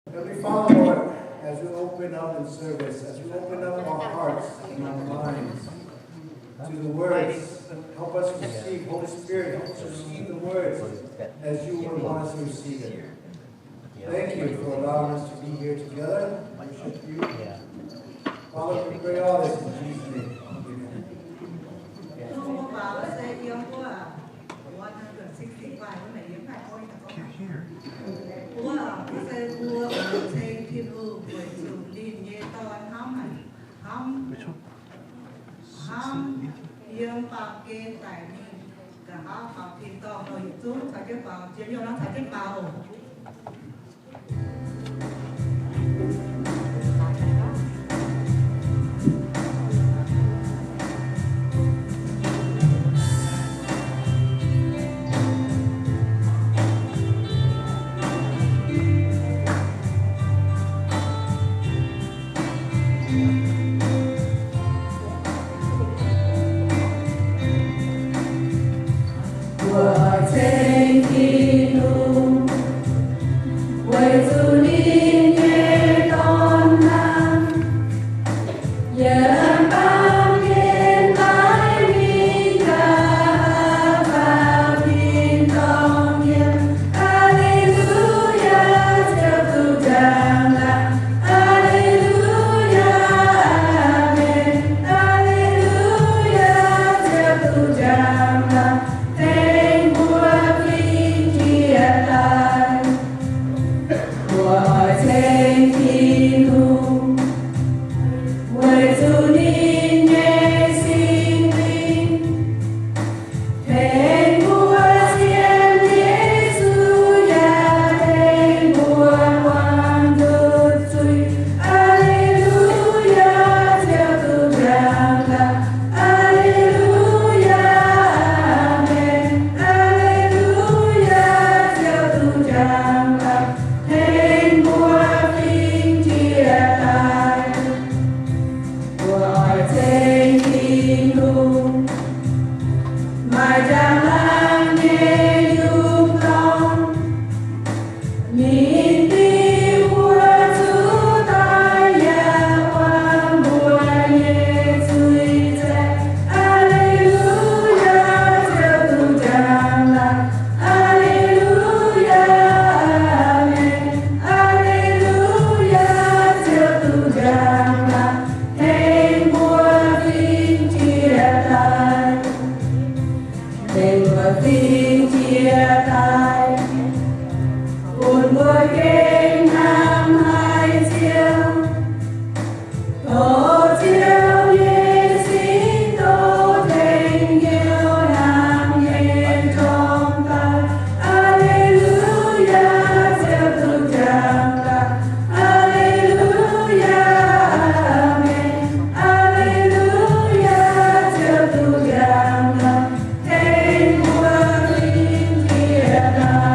Heavenly Father, Lord, as we open up in service, as we open up our hearts and our minds to the words, help us receive, Holy Spirit, help us receive the words as you would want us to receive it. Thank you for allowing us to be here together and worship you. Father, we pray all this in Jesus' name. Amen. Can't hear. Mbuo, mbuo se mbuo oix ceng Tin-Hungh weic zuqc ninh nyei Dorn hnamv haic, hnamv, hnamv yiem baamh gen daic mingh, nqa'haav faaux tin-dorngh, yietc zungv caux jienv faaux, jiex hnyouv nor caux jienv faaux oc. Mbuo ceng Tin-Hungh, weic zuqc ninh nyei Dorn hnamv, yiem baamh gen daic mingh, nqa'haav faaux tin-dorngh mienh. Aa^le^lu^yaa, Ziouv duqv njang-laangc. Aa^le^lu^yaa, aamen. Aa^le^lu^yaa, Ziouv duqv njang-laangc, tengx mbuo fingx jiex daaih. Mbuo oix ceng Tin-Hungh, weic zuqc ninh nyei Singx Lingh tengx mbuo sienx Yesu, yaac tengx mbuo buangh nzutc zuiz. Aa^le^lu^yaa, Ziouv duqv njang-laangc. Aa^le^lu^yaa, aamen. Aa^le^lu^yaa, Ziouv duqv njang-laangc, tengx mbuo fingx jiex daaih. Mbuo oix ceng Tin-Hungh, maaih njang-laangc nyei yungh dorn, ninh dingh mbuo zuqc daaih yaac buangh mbuo nyei zuiz zaeng. Aa^le^lu^yaa, Ziouv duqv njang-laangc. Aa^le^lu^yaa, aamen. Aa^le^lu^yaa, Ziouv duqv njang-laangc, tengx mbuo fingx jiex daaih. Tengx mbuo fingx jiex daaih, bun mbuo gengh hnamv haic Ziouv. Tov Ziouv nyei Singx Doz tengx hnyouv hnamv nyei jorm daaih. Aa^le^lu^yaa, Ziouv duqv njang-laangc. Aa^le^lu^yaa, aamen. Aa^le^lu^yaa, Ziouv duqv njang-laangc, tengx mbuo fingx jiex daaih.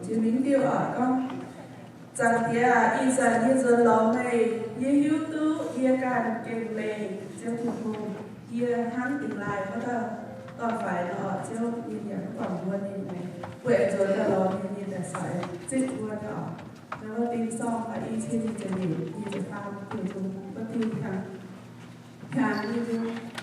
Jiex mingh diuh oc, gorngv, Zaangc Diex aac, ih zanc yie nzuonx lorz meih, yie hiuv duqv yie ganh gengh leih Ziouv Tin-Hungh. Yie hnangv dingx laaih wuov dauh dorn-faix nor, Ziouv ninh yaac mv guangc mbuo, ninh weic nzuonx daaih lorz meih, ninh daaih sai zipv mbuo nyei oc. Naaiv wuov Ding Sorng aac, i cin nyic ziepc nyeic, nyic ziepc faam, Tin-Hungh wuov diuh hnyangx, hnyangx nyei nduov.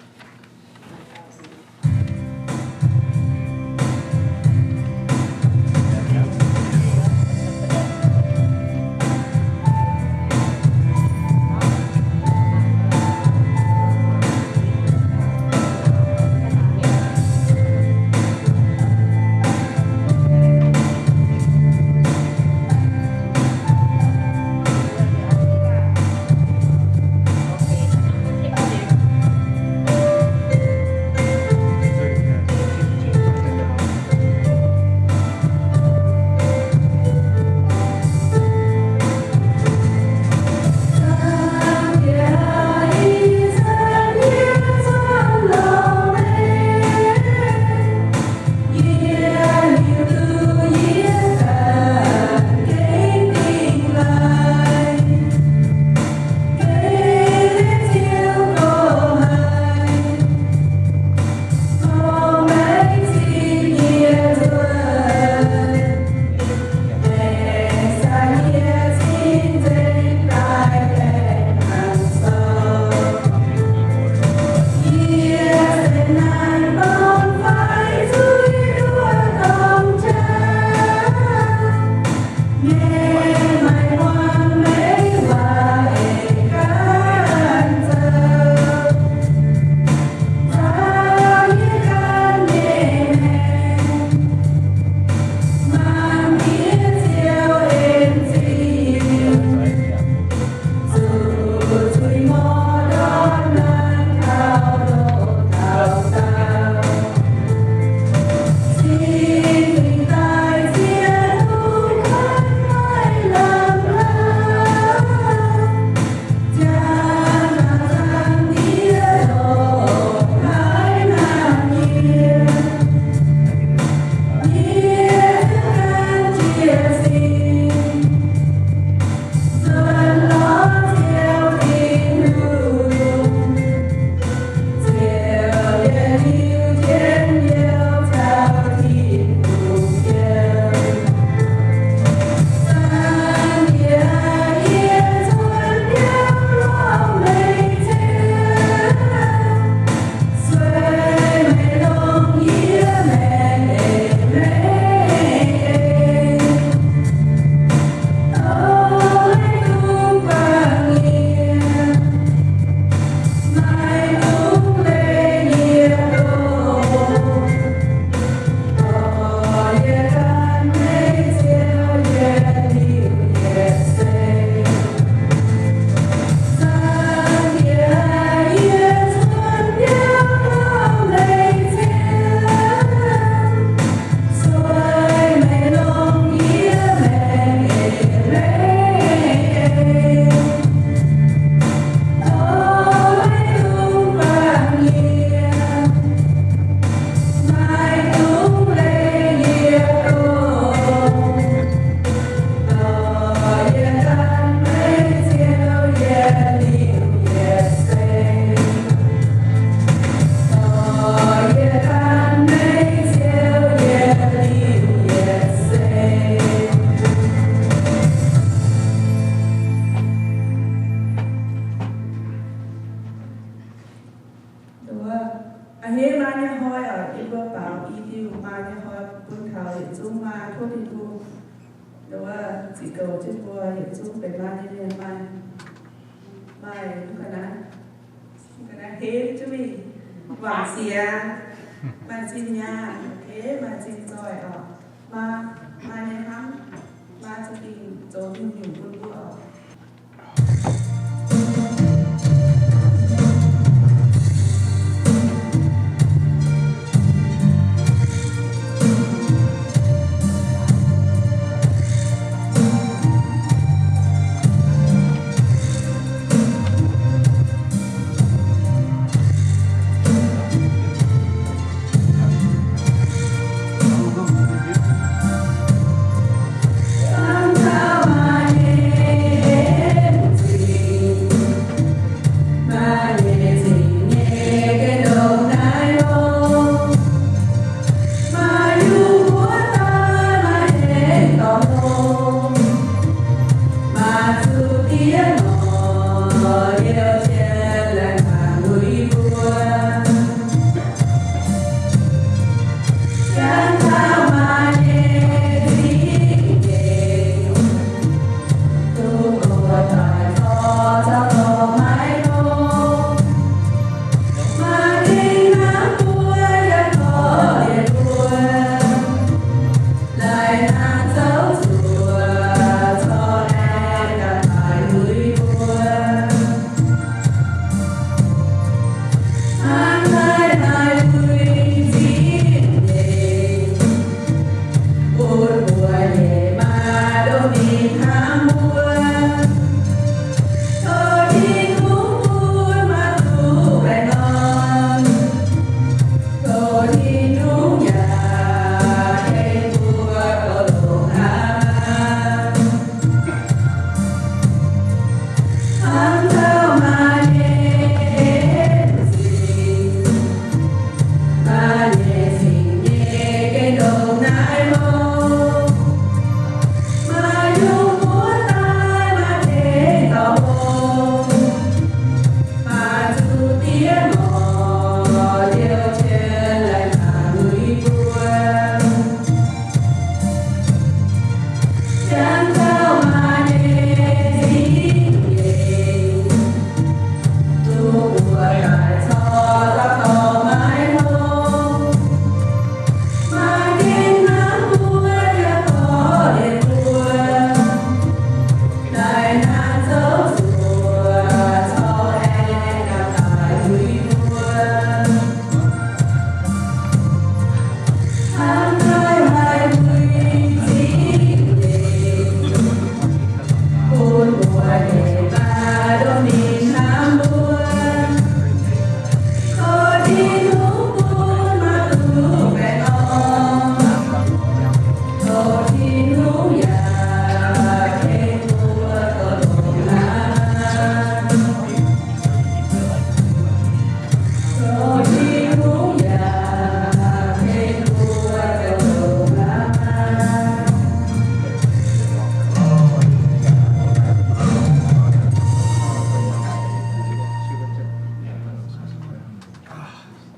Mbuo, nduov, ziux goux jienv mbuo yietc zungv benx maaih nyei mienh maaih, maaih mv ga'naaiv, mv ga'naaiv henv jienv mingh wangc siangx, maaih zinh nyaanh, maaih zinh zoih oc. Maa, maaih nyei hnamv, maa za'gengh zoux nyungc-nyungc bun mbuo oc.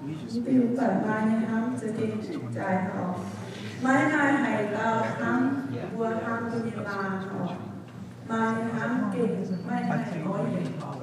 Mv deix mv baac maaih nyei hnamv za'gengh jaaix oc. Maiv maaih haaix dauh hnamv mbuo hnamv mbuo nyei maa oc. Maaih nyei hnamv gengh maiv haih oix yienc oc.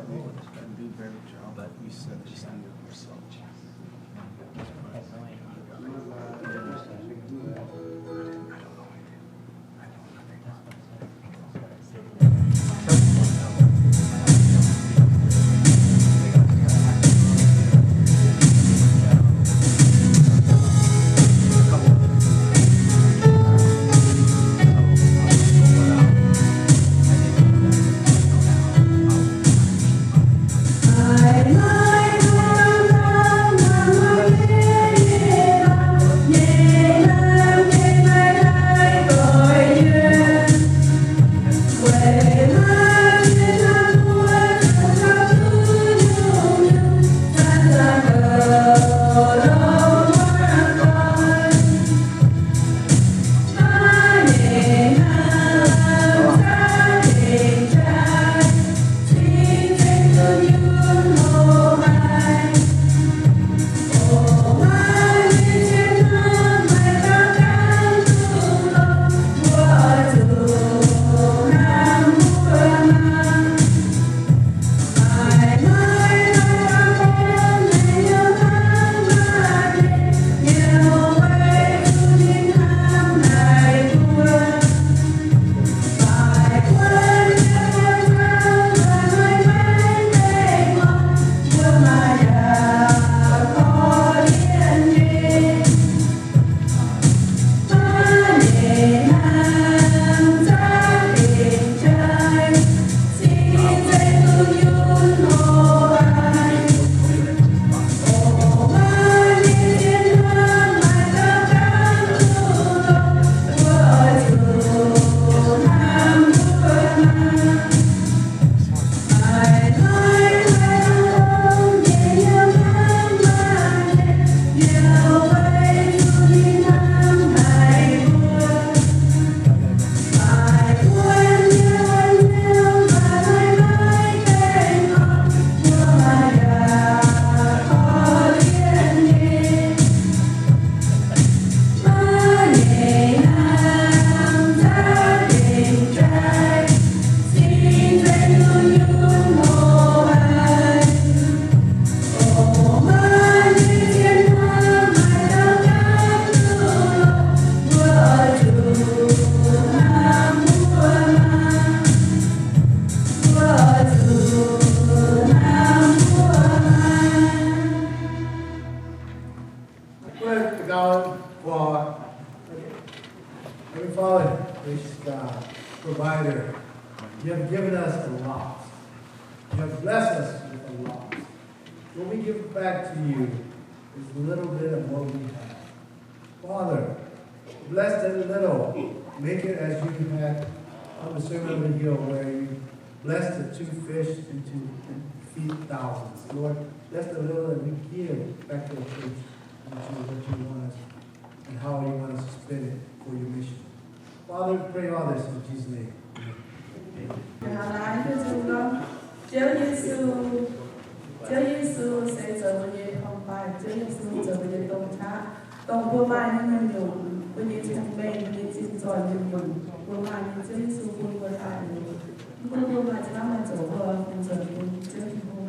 Father, gracious God, provider, you have given us a lot. You have blessed us with a lot. What we give back to you is a little bit of what we have. Father, bless that little. Make it as you had on the Sermon on the Hill, where you blessed the two fish and to feed thousands. Lord, bless the little that we give back to the church and to what you want us and how you want us to spend it for your mission. Father, we pray all this in Jesus' name. Amen. Ziouv Yesu, Ziouv Yesu se zoux mbuo nyei torngv-baaih, Ziouv Yesu zoux mbuo nyei domh qaqv, dongh mbuo maaih nyei nyungc-nyungc, mbuo nyei cong-mengh, mbuo nyei zinh zoih nyungc-nyungc, mbuo maaih nyei, Ziouv Yesu bun mbuo daaih liuz, mv gunv mbuo maaih camv maaih zoqc, mbuo fungx nzuonx bun Ziouv Tin-Hungh.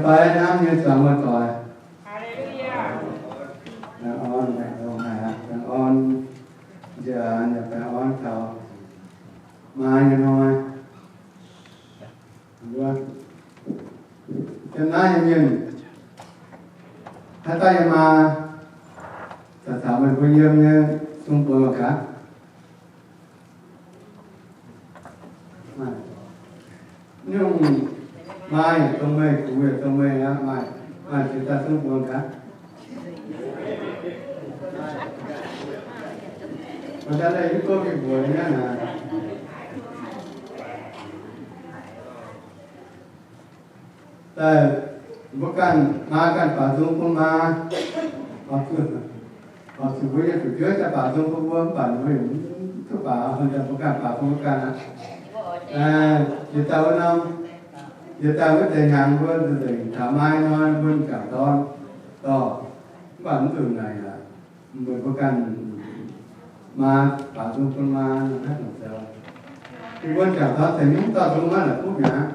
Fai hnamv nyei zuangx muoz-doic. Haleluya. Baengh orn, baengh orn, baengh orn nziaaux, baengh orn taux maa nyei hnoi. Yiem naaiv nyei mienh, haaix dauh yiem maa, caux caux meih mbuo yiem nyei sung buonc mangc gaax. Nyungc maa yietc dongh meih, gux yietc dongh meih aqv. Maaih, maaih ziex dauh sung buonc gaax. Maaih daaih naaiv yie gorngv mingh mbuox nyei naaic. Daaih mbuo ganh maa ganh baaux nzung bun maa. Oix zuqc mbuo nyei fu'jueiv daaih baaux nzung bun mbuo, mv baac mbuo mv duqv baaux, mbuo ganh baaux bun mbuo ganh aqv. Yietc dauh wuov norm, yietc dauh wuov deix hnyangx mbuo nzengc taux maa hnoi mbuo m'jangc dorn dorh, mv baac mv zuqc naaic aqv. Mbuo, mbuo ganh maa baaux nzung bun maa, hnangv naaiv zoux. Mbuo m'jangc dorn deix nyungc dauh nzung naaiv la'kuqv mi'aqv.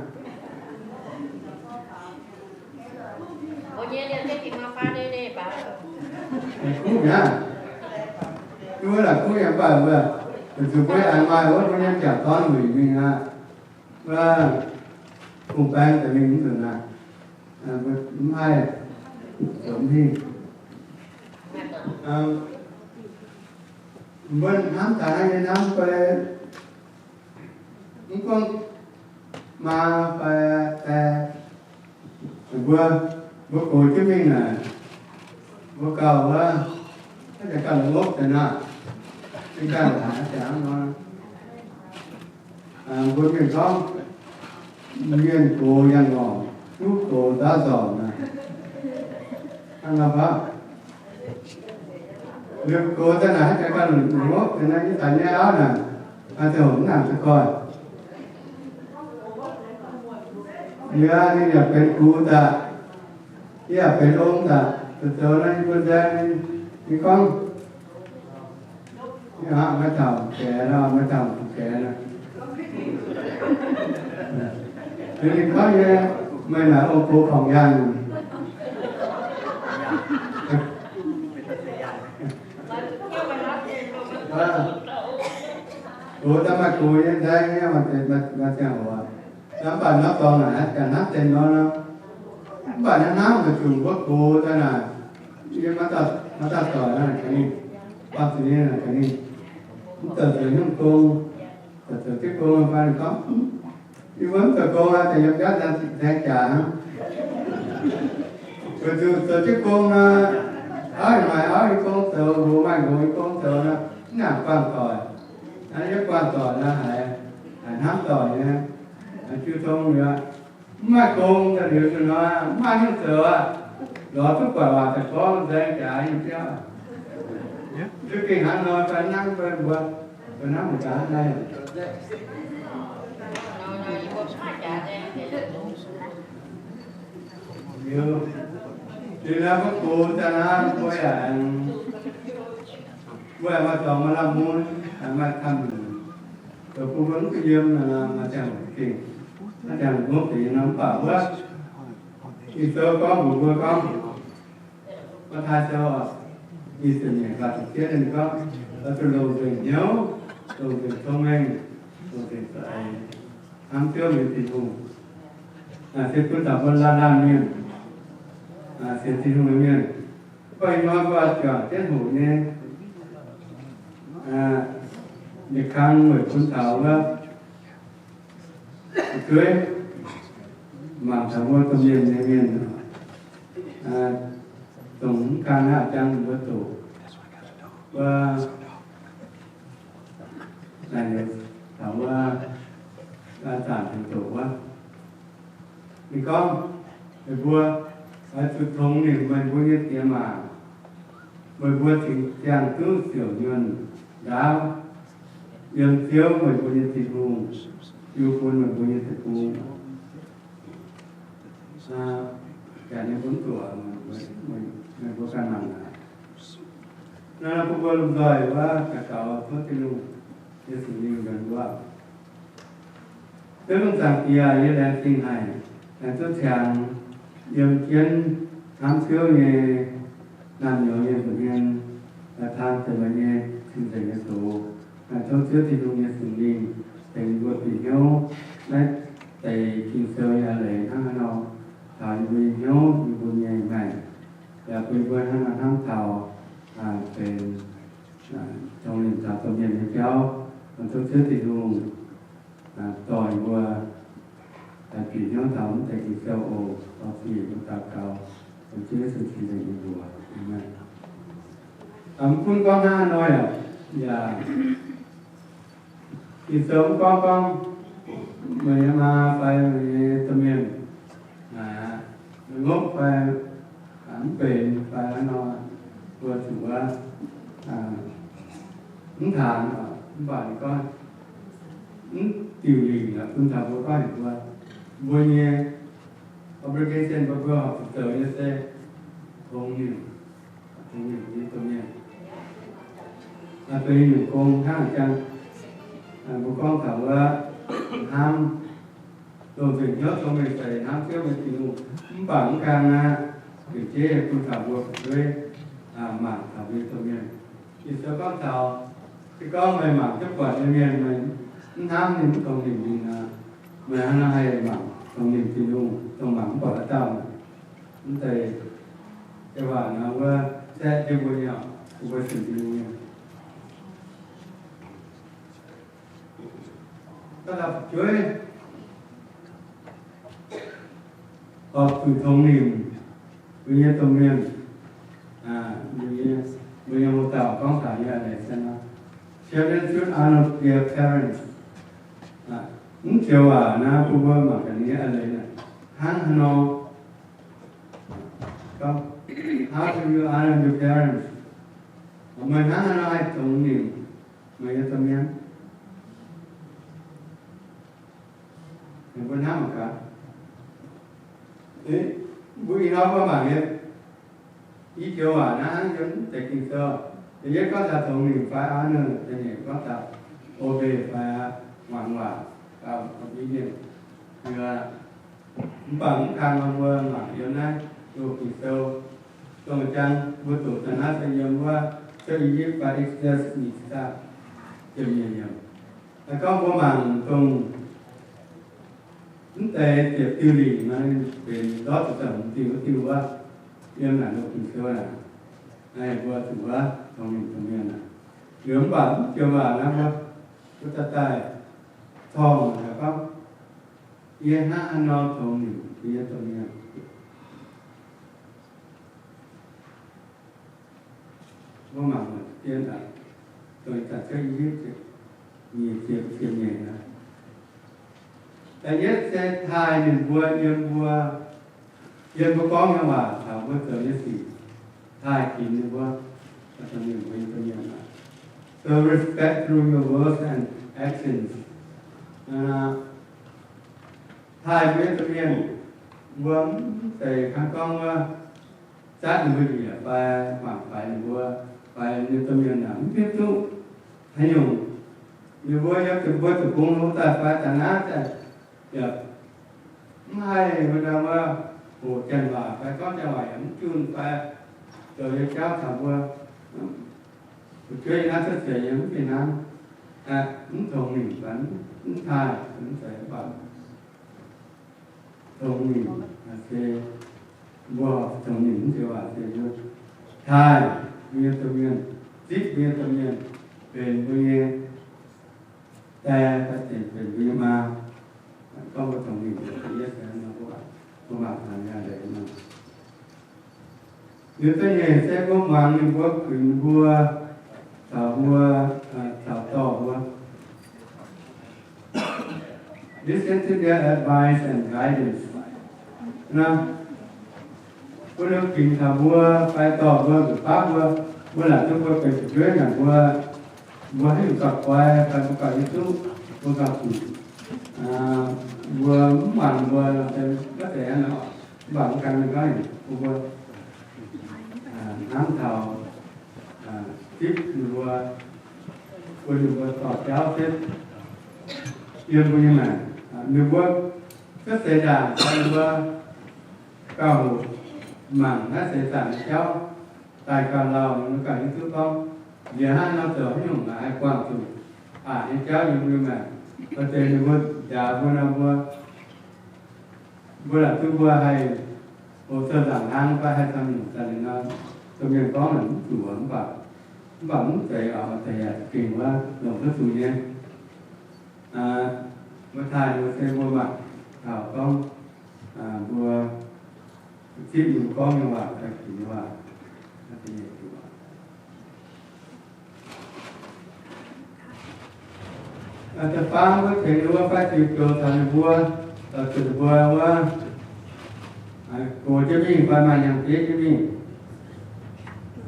La'kuqv mi'aqv. Mbuo la'kuqv yaac mv baac mbuo, weic zuqc mbuo aengx maaih wuov mbuo nyei m'jangc dorn wuic mingh aqv. Wuov, kungx baeng daaih mingh mv nzunc aqv. Mbuo mv haih zoux mv hingh. Mbuo hnamv taux naaiv nyei hnamv fai, mv gunv maa fai die, mbuo, mbuo gox jienv mingh naaic, mbuo gauh wuov, naaiv deix gauh la'ngopv deix nor, mingh ganh la'haiz jangx nor. Mbuo mienh gorngv, mienh gox yangh ngorc, duqv gox ndaauv nzormc naaic. Hnangv nor fauv? Liuz gox daaih naaic, haaix zanc ganh la'ngopv deix naaiv, yie taux nyei auv naaic, maaih ziangh hoc mv nangc deix goiv. Liuz ninh yaac benx gux daaih, yie yaac benx ong daaih, zoux zoux naaiv yie mbuo nzaeng, ninh gorngv, Ih hnoi maiv taux fu'gaeqv nor, maiv taux fu'gaeqv nor. Liuz ninh gorngv nyei, meih naaic ong gox porng yaangh. Gox daaih maaih gox nyei nzaeng nyei, maaih ziangh hoc. Mv baac nor dorngx naaic ganh hnamv deix nor, mv baac hnangv hnamv weic zuqc mbuo gox daaih naaic, yie maiv dauh doic naaic gaax ninh, buangh zuqc ninh naaic gaax ninh, mv zoux zoux nyungc gong, zoux zoux jienv gong fai ninh gorngv, yie mbuo mv zoux gong aqv, daaih yiem biauv nzaeng jaax hnangv. Weic zuqc zoux jienv gong nor, auv yaac maaih auv nyei gong zoux, nqox maaih nqox nyei gong zoux nor, mv nangc buangh doic. Hnangv yie buangh doic nor haiz, haiz hnamv doic nyei, haiz jiu tong mi'aqv. Mv maaih gong daaih liuz zuqc nor, mv maaih nyungc zoux aqv. Lorz duqv buatc waac daaih gorngv nzaeng jaax nyei biauv. Za'gengh hnangv nor fai hnangv fai mbuo, fai hnangv mbuo jaax naaiv. Liuz, liuz naaiv mbuo gox daaih naaiv mbuo yaac, mbuo yaac maaih dorngx maaih lamh mun, maaih camv nyungc. Zoux bun mbuo mv duqv yiem nor, maaih ziangh hoc za'gengh, maaih ziangh hoc mv baac wuov, Ging-Sou gorngv mbuox mbuo gorngv, Matv^taai Sou, Ging-Sou nyeic faah ziepc cietv ninh gorngv, oix zuqc longc nzengc hnyouv, longc nzengc cong-mengh, longc nzengc za'eix hnamv Ziouv meih Tin-Hungh. Naaiv se bun taux mbuo laanh laanh mienh, sienx Tin-Hungh nyei mienh. Mv baac ih hnoi mbuo juangc jienv hoqc nyei yietc kang weic bun taux wuov fu'jueiv, mangc taux mbuo domh mienh nyei mienh, dongh mv kang naaiv jangx mbuo doqc wuov, taux wuov, zanc tengx doqc wuov. Ninh gorngv, meih mbuo oix zuqc tongx ninh, meih mbuo nyei diex maac. Meih mbuo cingx ziangh duqv siouc nyuonh ndaauv yiem Ziouv, meih mbuo nyei Tin-Hungh, jiu bun meih mbuo nyei deic-bung. Jaax nyei bun zuoqc, meih mbuo ganh mangc naaic. Naaiv bun mbuo lomh nzoih wuov daux gaux tov Tin-Hungh, Yesu liuh nzuonx mbuo. Ziouv Tin-Hungh Zaangc Diex, yie laengz zingh haic, laengz duqv ziangx yiem jienv hnamv Ziouv nyei naamh nyouz nyei nza'hmien, taan deix meih nyei cing-nzengc nyei doz. Tov Ziouv Tin-Hungh nyei Singx Lingh tengx mbuo bieqc hnyouv naaiv deix Ging-Sou nyei eix leiz hnangv haaix nor taux yie mbuo nyei hnyouv, yie mbuo nyei maengc, yaac bun mbuo hnangv nor hnamv taux benx tongx nimc taux domh mienh nyei jauv. Tov Ziouv Tin-Hungh dorh mbuo bieqc hnyouv taux mv deix Ging-Sou oc. Daux gaux yiem Ziouv Yesu Giduc nyei mbuox. Aamen. Mv gunv gorngv hnangv haaix nor yaac, yaac Ging-Sou mv gorngv gorngv meih nyei maa fai meih nyei domh mienh, meih ngopv fai mv benx fai hnangv nor, mbuo zuqc wuov mv taanx, mv baac ninh gorngv mv diuc lingc bun taux mbuo gorngv heuc mbuo, mbuo nyei obligation bun mbuo horpc zuqc zoux nyei se tongx nimc, tongx nimc nyei domh mienh. Benx nyungc gong hnangv jangx, mbuo gorngv taux wuov hnamv, longc nzengc hnyouv tong mengh deix hnamv Ziouv meih Tin-Hungh, mv baac mv gaengh aqv, njiec jeiv bun taux mbuo fu'jueiv mangc taux mbuo nyei domh mienh. Ging-Sou gorngv taux, se gorngv meih mangc duqv buatc nyei mienh, meih mv hnamv ninh, mv tongx nimc ninh aqv, meih hnangv naaiv haih mangc tongx nimc Tin-Hungh, dongh mangc mv buatc haaix dauh. Mv zeiz, jai waac nor wuov zaeqv jienv mbuo nyei, mbuo sienx Tin-Hungh nyei. Da'faanh fu'jueiv horpc zuqc tongx nimc mbuo nyei domh mienh, mbuo nyei hoc dauh gorngv taux nyei eix leiz se nor, children should honor their parents. Mv joux waac naaiv bun mbuo mangc gaax nyei eix leiz hnangv haaix nor. How do you honor your parents? Meih hnangv haaix nor haih tongx nimc meih nyei domh mienh? Mbuo hnamv mangc gaax. Mbuo ih hnoi mbuo mangc nyei, i joux waac naaiv hnangv yiem mv deix Ging-Sou, da'yietv gorngv taux tongx nimc fai honor, da'nyeic gorngv taux obey fai muangx waac, obedience. Mv baac mv kang nor mbuo mangc yiem naaiv loz Ging-Sou, dongh jang mbuo doqc daaih naaiv se yiem wuov Cuotv I^yipv fai Exodus nyic ziepc zaang ziepc nyeic yiemc. Gorngv mbuo mangc dongh mv deix ziepc diuh lingc nor, ninh benx ndortv zuqc daaih hmz diuh wuov diuh wuov, yiem naaic loz Ging-Sou naaic, mbuo zuqc wuov tongx nimc domh mienh aac. Liuz mv baac mv joux waac naaiv mbuo, mbuo daaih daaih torngv gorngv, yie hnangv haaix nor tongx nimc yie nyei domh mienh. Mbuo mangc dien aac, dongh ih zanc Cuotv I^yipv nyic ziepc, ziepc nyeic naaiv. Da'yietv se taaih ninh mbuo yiem mbuo, yiem mbuo gorngv nyei waac caux mbuo zoux nyei sic, taaih ginx ninh mbuo, domh mienh, mbuo nyei domh mienh aac. So respect through your words and actions. Taaih mbuo nyei domh mienh, mbuo mv zeiz kangv gorngv wuov zatv ninh mbuo njiec fai mangc faix ninh mbuo, faix ninh domh mienh aac, mv hiuv duqv haaix nyungc. Ninh mbuo yiem zuqc mbuo zuqc bungx hlo daaih fai daaih naaiv daaih, yaac mv haih mbuo ndau wuov hoqc janx-waac fai gorngv janx-waac yaac mv junh fai zoux nyei jauv taux mbuo fu'jueiv yiem naaiv cuotv seix nyei mv fih hnangv, mv tongx nimc fai mv taaih, mv zeiz mv baac tongx nimc se mbuo tongx nimc mv joux waac se taaih mbuo nyei domh mienh, zipv mbuo nyei domh mienh, benx mbuo nyei die, benx mbuo nyei maa. Gorngv mbuo tongx nimc da'yietv se nor, mbuo mangc haic nyei leiz nor. Liuz da'nyeic se mbuo muangx ninh mbuo kuinx mbuo, caux mbuo, caux dorh mbuo. Listen to their advice and guidance. Nor, mbuo liuz kuinx taux mbuo fai dorh mbuo, nzuqc baav mbuo, mbuo laaic duqv mbuo benx fu'jueiv naaic mbuo, mbuo haaix nyungc gauh koi fai mbuo gauh hiuv duqv, mbuo gauh zuqc, mbuo mv muangx mbuo, mv zeiz hnangv nor, mv baac mv gan ninh gorngv bun mbuo hnamv taux zipv ninh mbuo, bun ninh mbuo dorh jauv zipv yiem mbuo nyei maengc. Ninh mbuo cuotv seix ndaangc, ninh mbuo gauh hoqc mangc naaiv seix zaangc nyei jauv daaih gauh lauh, ninh mbuo gauh hiuv duqv gorngv, nziex hnangv nor zoux haaix nyungc haih buangh zuqc aqc nyei jauv yiem mbuo maengc. Dongh deix ninh mbuo njaaux mbuo nor, mbuo, mbuo laaic duqv mbuo haih hoqc zoux nzaangc hlang fai haih camv nyungc daaih liuz nor, domh mienh gorngv naaic mv zuqc mv baac, mv baac mv zeiz oc, deix yaac gengh wuov longc duqv zuqc nyei. Mbuo taaih mbuo se mbuo mangc taux gorngv mbuo zipv mbuo gorngv nyei waac, daaih ginx nyei waac, da'faam mbuo tengx ninh mbuo fai ziux goux taux ninh mbuo, taux zuqc ninh mbuo wuov gox jienv mingh fai maaih hnyangx-jeiv jienv mingh,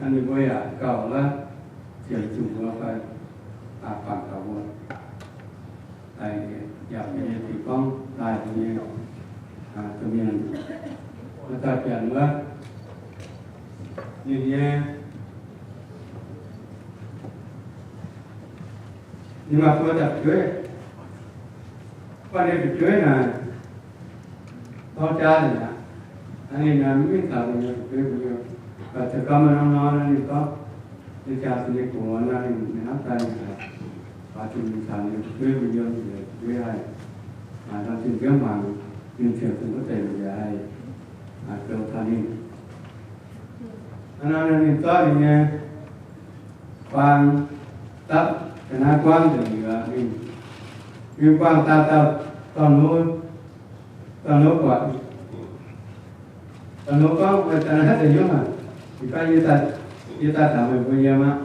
ninh mbuo yaac gauh wuov ziemx zuqc mbuo fai bangc taux mbuo. Yaac mbuo nyei diuh gorngv daaih mbuo nyei domh mienh, mbuo daaih bianc wuov, ninh nyei, ninh maaih buo dapc jueiv, buatc ninh dapc jueiv naaic, torngv jaa nzengc aqv. Ninh naaic mv mingh taux ninh nyei dapc jueiv mbuo yiem, baac zoux gau maaih norm-norm nor ninh gorngv, ninh jaax zuqc ninh gox nor, ninh hnamv daaih ninh haiz, baac zuqc ninh caux ninh dapc jueiv mbuo yiem, dapc jueiv haih maaih norm zinh nziouv hmuangx, ninh ziouc zuqc wuov deix mbuo yaac haih zoux taux ninh. Hnangv naaic ninh zorqv ninh nyei faang dapv ga'naaiv guangv nzengc liuz, ninh, ninh buangh daaih dauh, dauh hlo, dauh hlo buatc, dauh hlo gorngv, Meih daaih naaiv deix hnyouv aac? Ninh gorngv, Yie daaih, yie daaih taux meih mbuo yiem aqv.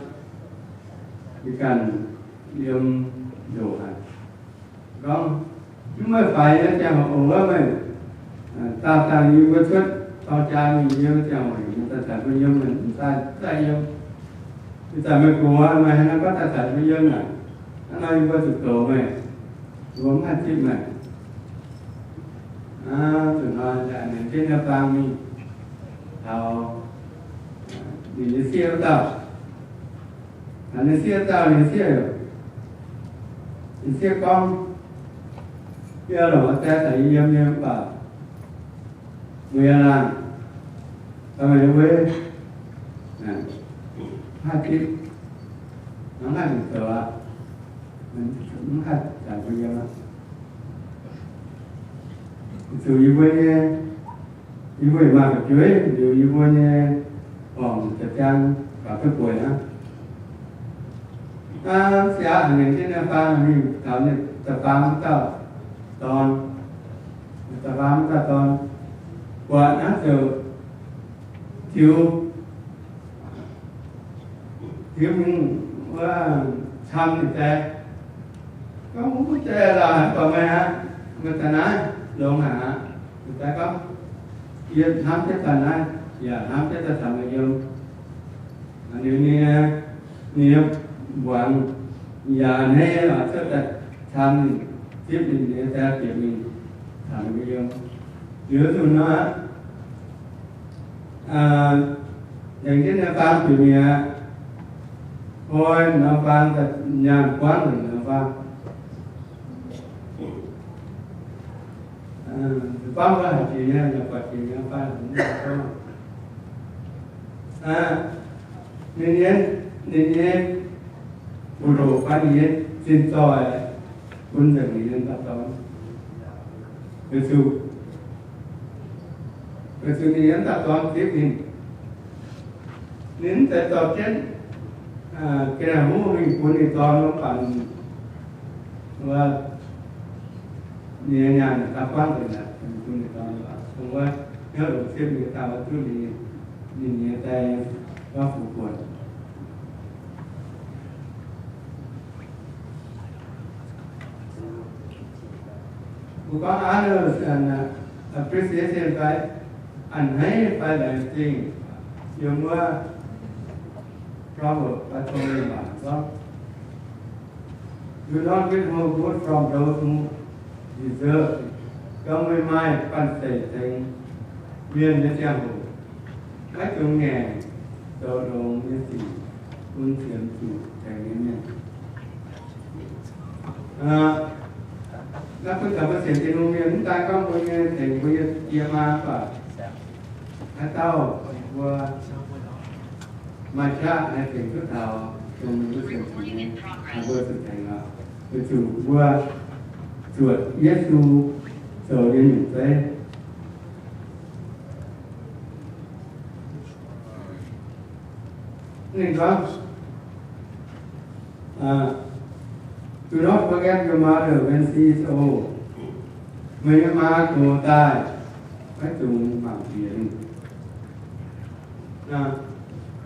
Yie ganh yiem ndoqc haic. Gorngv, Mv meih faix nyei ziangh hoc oc, meih daauh dangh yie mbuo cuotv dorng jaa mingh yiem ziangh hoc, yie daaih caux mbuo yiem, meih mv daaih, daaih yiem. Ih zanc meih gox, meih haaix nor gorngv daaih caux mbuo yiem naaic? Hnangv nor yie mbuo zuqc goux meih, mbuo mv haih zipv meih. Aa, zuqc hnoi ninh jienv nyei faang mingh taux ninh nyei sieqv wuov dauh. Ninh sieqv dauh, ninh sieqv, ninh sieqv gorngv, Yie longc deix caux yie yiem nyei mv baac mbuo yiem laangh, daaih meih nyei wuov, mv haih zipv, mv haih zoux aqv, mv haih caux mbuo yiem aqv. Zuqc yie mbuo nyei, yie mbuo maaih fu'jueiv liuz, yie mbuo nyei horngc za'jang baac duqv bueix aqv. Aa, siav haic, ninh jienv nyei faang mingh taux ninh da'faam dauh dorn, da'faam dauh dorn, buatc naaiv ziouc ziux, ziux mingh wuov camv ninh deix. Gorngv, Mv zeiz lorqc, haaix dauh meih aqv? Meih daaih naaiv longx haic aqv. Ninh deix gorngv, Yie hnamv jienv daaih naaiv, yaac hnamv jienv daaih caux meih yiem. Ninh, ninh, ninh mbuangz yaac a'hneiv oc, cuotv daaih camv ninh, zipv ninh nyei daaih bieqc mingh caux ninh mbuo yiem. Liuz zuqc nor aqv, tengx jienv norm faang bieqc mingh aqv. Hoi norm faang daaih nyaanh buangv nzengc norm faang. Buangv wuov haaix jiex nyei, yaac buatc jiex nyei faang. Ninh nyei, ninh nyei fuqv-hoqc fai ninh nyei zinh zoih bun nzengc ninh nyei dauh dorn. Weic zuqc, weic zuqc ninh nyei dauh dorn zipv ninh. Ninh mv zeiz dorh jienv ga'naaiv hungh mingh bun ninh dorn, mv baac wuov, ninh nyei nyaanh daaih buangv nzengc aqv, bun ninh dorn, dongh wuov hnyouv longx zipv ninh dauh duqv ninh, ninh nyei die gorngv fuqv buonc. Mbuo gorngv honor and appreciation fai a'hneiv fai laengz zingh, yiem wuov Proverb fai Tong Mienh waac gorngv, Do not withhold good from those who deserve it. Gorngv meih maaih banh zeic tengx mienh nyei ziangh hoc, maiv dungx ngaengc zoux longx nyei sic bun sienx zuqc tengx nyei mienh. Naaiv bun taux mbuo sienx Tin-Hungh mienh, mv daan gorngv mbuo nyei tengx mbuo nyei die maa mv baac Haaix dauh mbuo maaih qaqv haih tengx duqv taux dongh mbuo sienx nyei, mbuo zuqc tengx oc. Weic zuqc mbuo zuotc Yesu zoux nyei nyungc zeiv. Ninh gorngv, Do not forget your mother when she is old. Meih nyei maa gox daaih, maiv dungx mangc piex ninh.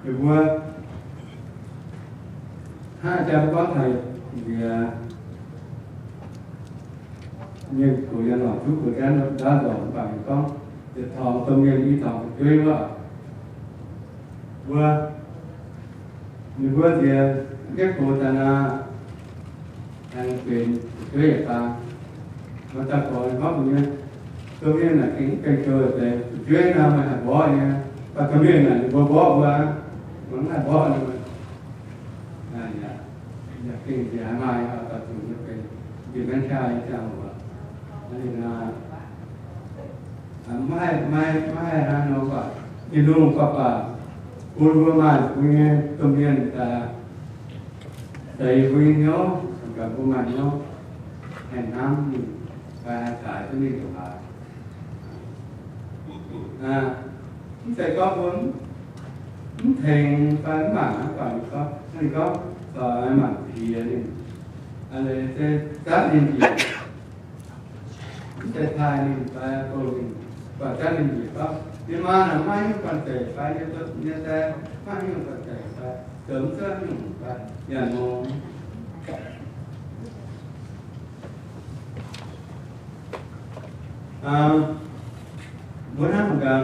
Ninh mbuo hnangv jang gorngv haic nziex mienh gox yiem lorngc zuqv gox janv ndau nzorc mv baac ninh gorngv, yietc torngx domh mienh i torngx fu'jueiv wuov, mbuo, ninh mbuo nziex mv gaengh gox daaih nor, aengx benx fu'jueiv yietc baan. Maaih dauh gorx gorngv mbuox nyei, domh mienh naaic gengh mv gaengh gox deix, fu'jueiv nor meih haih mborqv nyei, mv baac domh mienh naaic ninh mbuo mborqv mbuo aqv, mbuo mv haih mborqv ninh. Yaac gengh nziex maaih dauh zuqc nyei benx njiec maengx qaqv nyei ziangh hoc. Maiv haih, maiv, maiv haih hnangv nor baac, Tin-Hungh baac, baac bun mbuo maaih mbuo nyei domh mienh daaih deix mbuo nyei hnyouv, gaax mbuo maaih hnyouv haih hnamv ninh, fai haih zaaix duqv ninh ndongc haaix. Mv zeiz gorngv mbuo mv tengx fai mv mangc, mv baac ninh gorngv, ninh gorngv, mangc piex ninh, se zatv ninh njiec, mv zeiz taaih ninh fai goux ninh, mv baac zatv ninh njiec gorngv, yie maa naaic maiv nyungc banh zeic fai, yie die maiv nyungc banh zeic fai, zoux mv zuov nyungc fai, yaac nor. Mbuo hnamv gaax,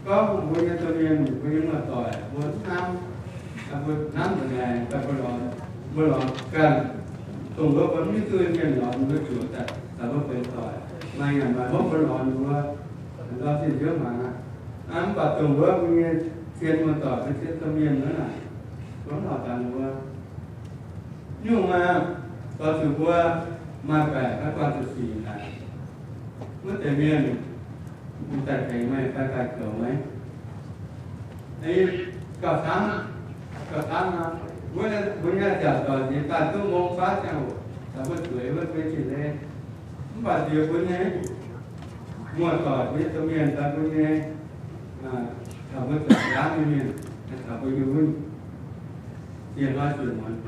gorngv mbuo nyei domh mienh, mbuo nyei muoz-doic, mbuo hnamv, mbuo hnamv nzengc, mbuo lorz, mbuo lorz ganh, dongh wuov mbuo mv hiuv duqv mienh lorz mbuo zuoqc daaih, daaih mbuo benx doic, maaih nyanc maaih hopv mbuo lorz mbuo, ndau zinh nziouv hmangx aqv. Mv baac dongh wuov mbuo nyei cien muoz-doic, cien domh mienh wuov naaic, gorngv lorz daaih mbuo nyungc aqv, lorz zuqc mbuo maaih baeqc fai guanh zuqc sic naaic, wuov deix mienh daaih tengx meih fai daaih goux meih. Gauh camv, gauh camv nor, mbuo nyei ziangh doic ninh daaih duqv mong baav ziangh hoc, daaih mbuo zueiz wuov, zueiz jiex leiz. Mv baac nziex mbuo nyei muoz-doic, mbuo nyei domh mienh daaih mbuo nyei, taux mbuo zoux nqaangv nyei mienh, taux mbuo nyei wuov, ziex hnoi ziex muonz,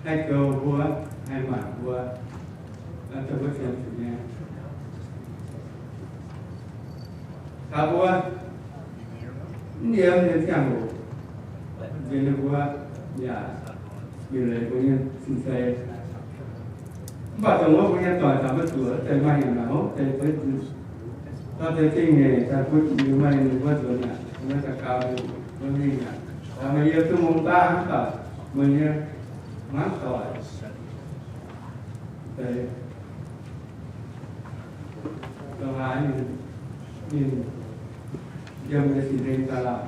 haih goux mbuo, haih mangc mbuo, zoux mbuo sienx zuqc nyei. Taux mbuo mv yiem nyei ziangh hoc, nziex ninh mbuo yaac mingh leiz mbuo nyei sin-sei. Mv baac dongh wuov mbuo nyei doic taux mbuo zuoqc deix, maaih nyanc maaih hopv deix, deix zingh nyeic daaih bun liuz meih ninh mbuo nzuonx aqv, ninh mbuo daaih gaux liuz mbuo mingh aqv. Taux meih yiem duqv mong baav mv baac meih nyei hmuangv doic deix, longc haaix ninh, ninh yiem nyei sin-hlen daaih lauh.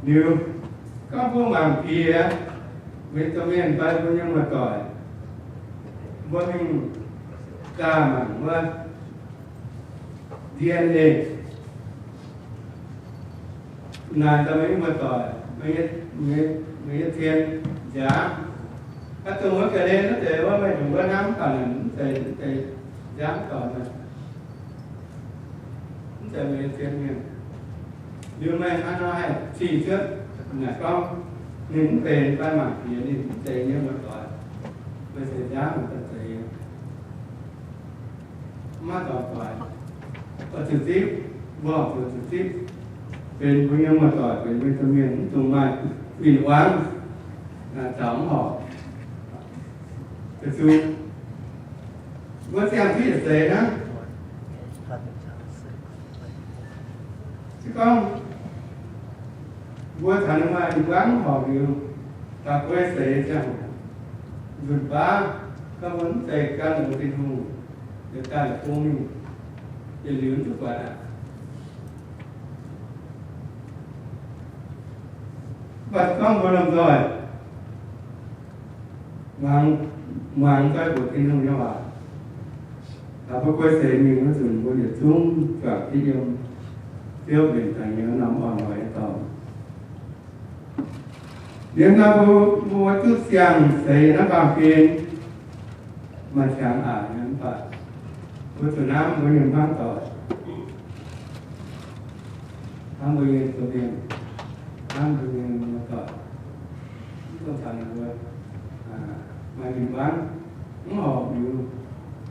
Liuz, gorngv mbuo mangc piex mbuo nyei domh mienh fai mbuo nyei muoz-doic, mbuo mingh zaah mangc wuov D N A naaic daaih meih nyei muoz-doic, meih nyei, meih nyei cien nziaamv. Aa, dongh wuov ga'hlen wuov deix wuov, meih nyungc wuov hnamv mv baac naaic mv zeiz, mv zeiz nziaamv doic, mv zeiz meih nyei cien mienh. Liuz meih hnangv nor haih cih cuotv naaic gorngv ninh mv benx fai mangc piex ninh mv zeiz yie nyei muoz-doic, meih se nziaamv daaih zeiz. Maiv dorngx doic, oix zuqc zipv, mbuo oix zuqc zipv, benx mbuo nyei muoz-doic, benx mbuo nyei domh mienh, mv dungx maaih win-wangv, caux mv horpc. Weic zuqc mbuo ziangh zipv yietc seix hnangv. Se gorngv mbuo caux ninh maaih win-wangv mv horpc liuz, daux bueix seix ziangh hoc, nzunc baav gorngv mbuo mv zeiz gan longx Tin-Hungh, yietc daaih bung mingh, yietc liuz mv duqv buatc aqv. Mv baac gorngv mbuo lomh nzoih muangx, muangx doix mbuox Tin-Hungh nyei waac, taux mbuo guei seix mingh wuov nzunc, mbuo yietc zungv juangc jienv yiem Ziouv mbenc daaih nyei norm orn-lorqc nyei dorngx. Liuz nor mbuo, mbuo duqv ziangh seix naaiv baamh gen maaih qangx aqc nyei, mv baac mbuo zuqc hnamv mbuo nyei hmuangv doic, hnamv mbuo nyei domh mienh, hnamv mbuo nyei muoz-doic, mv dungx taux ninh mbuo maaih mingh muangv, mv horpc liuz,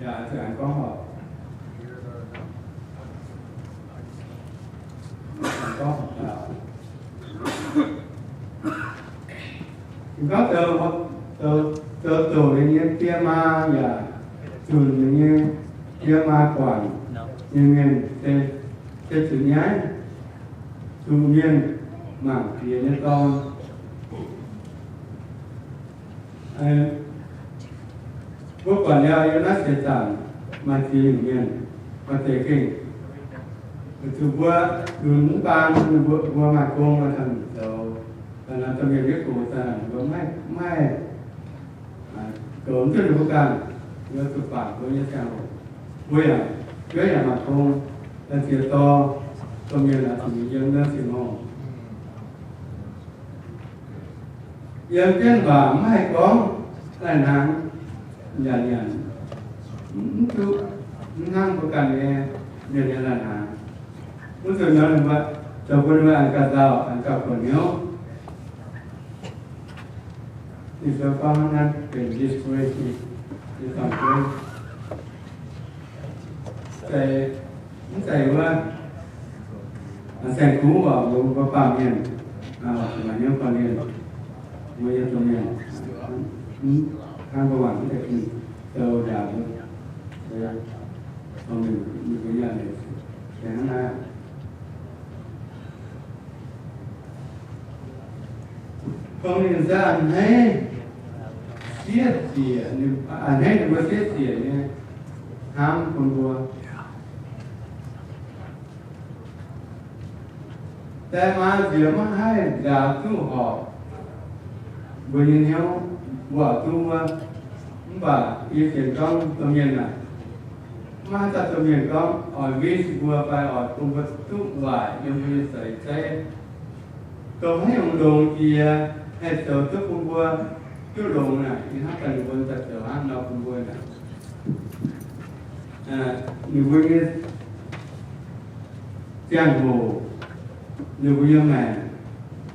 yaac zuqc aengx gorngv horpc, aengx gorngv horpc daaux. Ninh gorngv zoux, zoux, zoux doqc ninh nyei die maa yaac zunc ninh nyei die maa guangc nyei mienh se, se zuqc nyaiv, zuqc mienh mangc jiex nyei dorn. Mbuo buatc liuz yiem naaiv seix zaangc maaih ziex nyungc mienh, maaih deix gengh zuqc mbuo lunx mv baan, mbuo, mbuo maaih gong maaih camv zoux, daaih naaiv domh mienh ndiev gox daaih mbuo maiv, maiv goux mv duqv ninh mbuo ganh, mbuo zuqc bangc mbuo nyei ziangh hoc. Mbuo yaac, mbuo yaac maaih gong, daaih ziex dorh domh mienh laaix zuqc yiem naaiv ziex ngongh. Yiem jienv waac mv haih gorngv, laih hnaangx nyanc nyanc, mv duqv, mv hnangv mbuo ganh nyei mienh nyei laih hnaangx. Wuov nzunc nor ninh mbuo zoux bun ninh mbuo aengx gauh nzauh, aengx gauh kuonx hnyouv. Ninh zoux gorngv hnangv naaiv benx discouragement, ninh dorn-jueiv. Mv zeiz wuov, saeng-kuv oc, mbuo, mbuo baamh mienh, maaih hnyouv korv-lienh, mbuo nyei domh mienh, hnangv mbuo mangc mv deix ging-sou ndaangc, hnangv naaiv. Dongh ninh se a'hneiv siev ziec, a'hneiv ninh mbuo siev ziec nyei hnamv bun mbuo. Die maa nziex maiv haih nzaaux duqv horpc mbuo nyei hnyouv, mbuo oix duqv wuov. Mv baac yie sienx gorngv domh mienh aah, maiv haaix dauh domh mienh gorngv oix wish mbuo fai oix bun mbuo duqv waaic yiem mbuo nyei seix zeiv. Dongh haaix nyungc longx jiex haih zoux duqv bun mbuo duqv longx naaic, yie hnamv daaih ninh mbuo daaih zoux hnangv nor bun mbuo naaic. Ninh mbuo nyei ziangh hoc, ninh mbuo nyei maengc,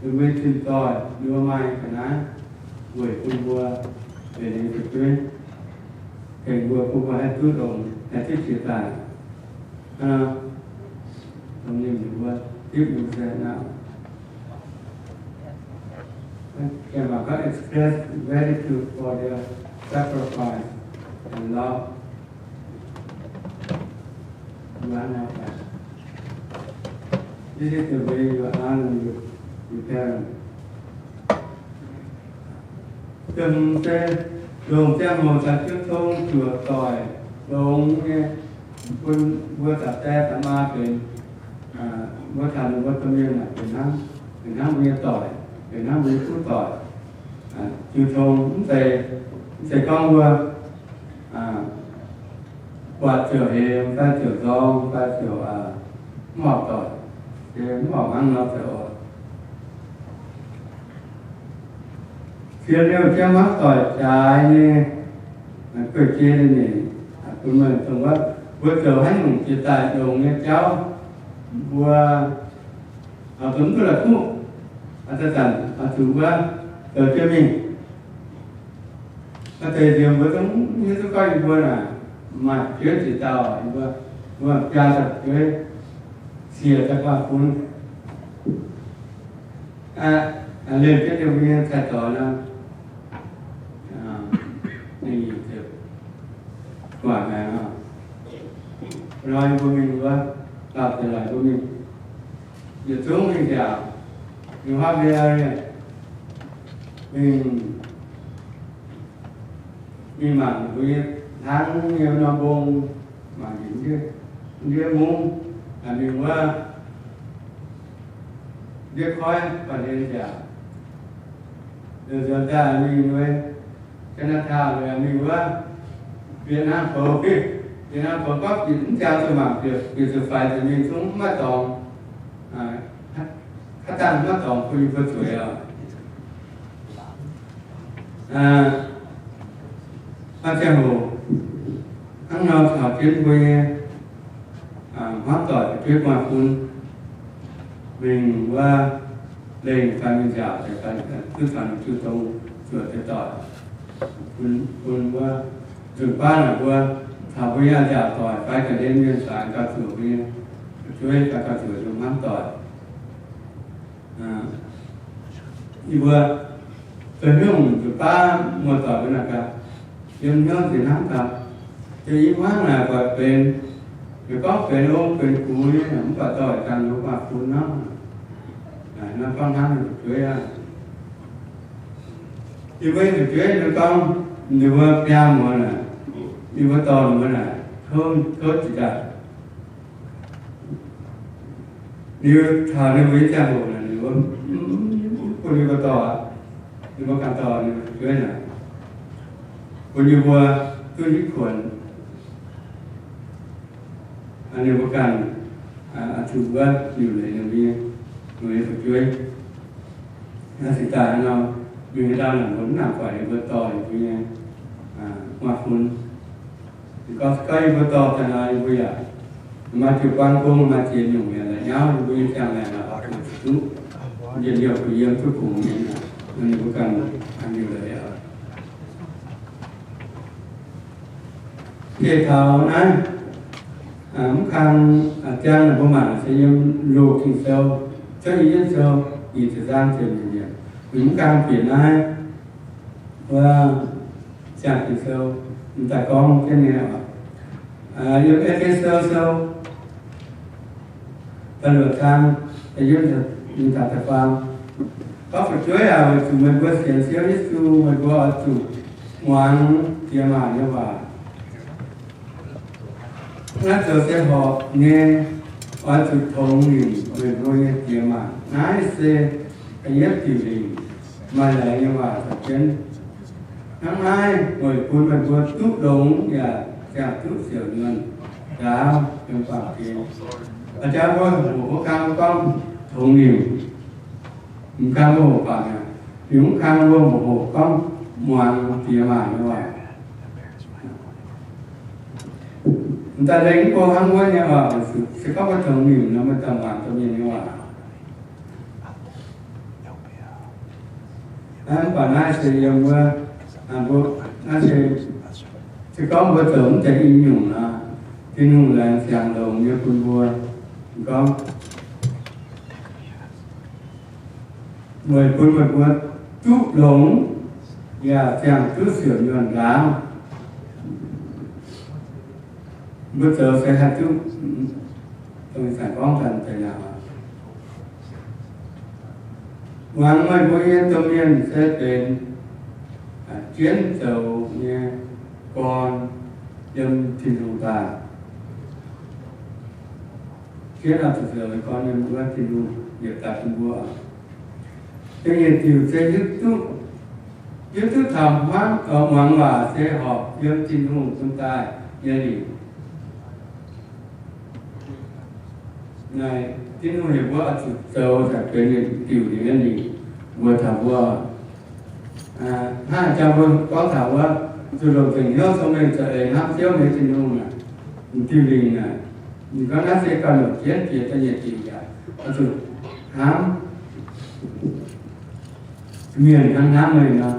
ninh mbuo nyei tin-doic, ninh mbuo maaih ga'naaiv weic bun mbuo benx ninh nyei fu'jueiv, tengx mbuo, bun mbuo haih duqv longx, haih duqv jiex daaih. Hnangv nor, dongh ninh mbuo zipv mbuo se hnangv. Can I express gratitude for their sacrifice and love? This is the way you honor your, your parents. Dongh se longc ziangh hoc caux jiu tong zuoqc doic longx nyei, bun mbuo za'gengh daaih maa benx, mbuo caux ninh mbuo domh mienh benx hnangv, benx hnangv mbuo nyei doic, benx hnangv mbuo nyei kuv doic. Jiu tong mv zeiz, mv zeiz gorngv mbuo buatc ziouc hemx fai ziouc nzorng fai ziouc mv horpc doic, mv horpc hnangv nor zoux oc. Ziex liouh jienv maiv doic jaaix nyei, guei-jei nyei, bun meih dongh wuov, mbuo zoux haaix nyungc jiex daaih longx nyei jauv, mbuo oix zuqc mv duqv la'kuqv, zanc-zanc oix zuqc wuov zoux jienv mingh. Maaih deix nziex mbuo zungv hiuv duqv gorngv yie mbuo naaic maaih fu'jueiv ziex dauh, yie mbuo, mbuo biaa dauh fu'jueiv, siec daaih guanh bun liemh jienv yie mbuo nyei cai-doix nor, ninh ziouc guangc haic nor, loi mbuo mingh wuov, lauh deix loi mbuo mingh, yietc zungv mingh nziaauc, mingh huaav mbiauz, mingh, mingh mangc mbuo nyei hnangv nyei norm mbong, mangc ndiev, ndiev mungv, mingh wuov ndiev koiv banh hlen nziaauc. Nzuonx daaih mingh wuov Canada, mingh wuov Việt Nam Post, Việt Nam Post gorngv bieqc mv jangx zuqc mangc bieqc, bieqc zuqc faix zuqc mingh zungv maiv dorngx, haaix zanc maiv dorngx bun yie mbuo zueiz oc. Maaih ziangh hoc hnangv nor taux jienv mbuo nyei hmuangv doic fu'jueiv gu'nguaaz-fun mingh wuov lengh fai mingh nziaauc, duqv caux ninh jiu tong zuoqc deix doic bun wuov nzunc baav naaic mbuo taux mbuo nyei nziaauc doic fai ga'ndiev mienh fai gauh zuoqc mbuo nyei fu'jueiv fai gauh zuoqc nyei hmuangv doic. Yie mbuo zoux haaix nyungc nzunc baav muoz-doic mbuo naaic gaax, yiem hnyouv nziex hnamv gaax, se yie hmuangv naaic buatc benx, yie gorngv benx ong benx gux nyei, mv baac dorh ganh mbuo gu'nguaaz-fun nor, naaiv gorngv hnamv ninh fu'jueiv aqv. Yie mbuo nyei fu'jueiv ninh gorngv, ninh mbuo biaa muoz naaic, yie mbuo dorh ninh mbuo naaic tov, tov jiex daaih. Liuz taux ninh mbuo nyei ziangh hoc naaic, ninh mbuo mv bun yie mbuo dorh aqv. Ninh mbuo ganh dorh ninh mbuo fu'jueiv naaic, bun yie mbuo duqv hitv kuonx. Ninh mbuo ganh oix zuqc wuov liuc leiz ninh mbuo nyei, ninh mbuo nyei fu'jueiv. Naaiv cingx daaih nor, mingh haaix ndau naaic mbuo mv nangc buatc ninh mbuo dorh ninh mbuo nyei gu'nguaaz-fun. Gorngv, gorngv yie mbuo dorh daaih nor, yie mbuo yaac maaih jiu-baang gong, maaih ziex nyungc yaac la'nyauv yie mbuo nyei ziangh maengc aqv, zuqc duqv njien-youh kuh yiem duqv kungx nyei. Ninh mbuo ganh liuc leiz aqv. Geh taux naaiv, mv kang, ziang mbuo mangc se yiem Loz-Ging Sou, cuotv nyei yietv sou, nyic ziepc zaang ziepc nyeic yiemc. Mv kang bieqc naaiv wuov ziangh Ging Sou, m'daaih gorngv jienv nyei oc. Yiem E^fe^so Sou da'luoqc zaang, da'yietv, m'daaih da'faam. Gorngv, fu'jueiv aac, weic zuqc meih mbuo sienx Ziouv Yesu, meih mbuo oix zuqc muangx diex maac nyei waac. Naaiv zoux se horpc nyei, oix zuqc tongx nimc meih mbuo nyei diex maac. Naaiv se da'yietv diuc lingc, maaih laengz nyei waac caux jienv. Hnangv naaiv weic bun meih mbuo duqv longx yaac ziangh duqv siouc nyuonh ndaauv yiem baamh gen. A'jang mbuo hoqc wuov kang mbuo gorngv tongx nimc, m'kang mbuo hoqc baac mi'aqv. Liuz mv kang mbuo hoqc gorngv muangx diex maac nyei waac. M'daaih lengh mv go hnangv wuov nyei oc, se gorngv mbuo tongx nimc nor, meih daaih muangx domh mienh nyei waac. Mv baac naaiv se yiem wuov, mbuo, naaiv se, se gorngv mbuo zoux mv deix i nyungc nor, Tin-Hungh laengz ziangx longx nyei bun mbuo. Gorngv weic bun meih mbuo duqv longx yaac ziangh duqv siouc nyuonh ndaauv. Mbuo zoux se haih duqv, dongh ih zanc gorngv daaih deix aqv. Muangx meih mbuo nyei domh mienh se benx jienv zoux nyei gorn yiem Tin-Hungh daaih. Jienv oix zuqc zoux nyei gorn yiem wuov Tin-Hungh yietc daaih bun mbuo. Da'nyeic diuc se hiuv duqv, hiuv duqv taux hmuangv, muangx waac se horpc yiem Tin-Hungh bun daaih nyei lingc. Naaic Tin-Hungh heuc mbuo oix zuqc zoux daaih benx ninh diuc nyei lingc mbuox taux mbuo. Hnangv jang mbuo gorngv taux wuov, zuqc longc zingc hnyouv cong-mengh za'eix hnamv Ziouv meih Tin-Hungh naaic, diuh lingc naaic, ninh gorngv naaiv se gauh longc jienv jiex da'nyeic diuc yaac oix zuqc hnamv mienh hnangv hnamv meih nor.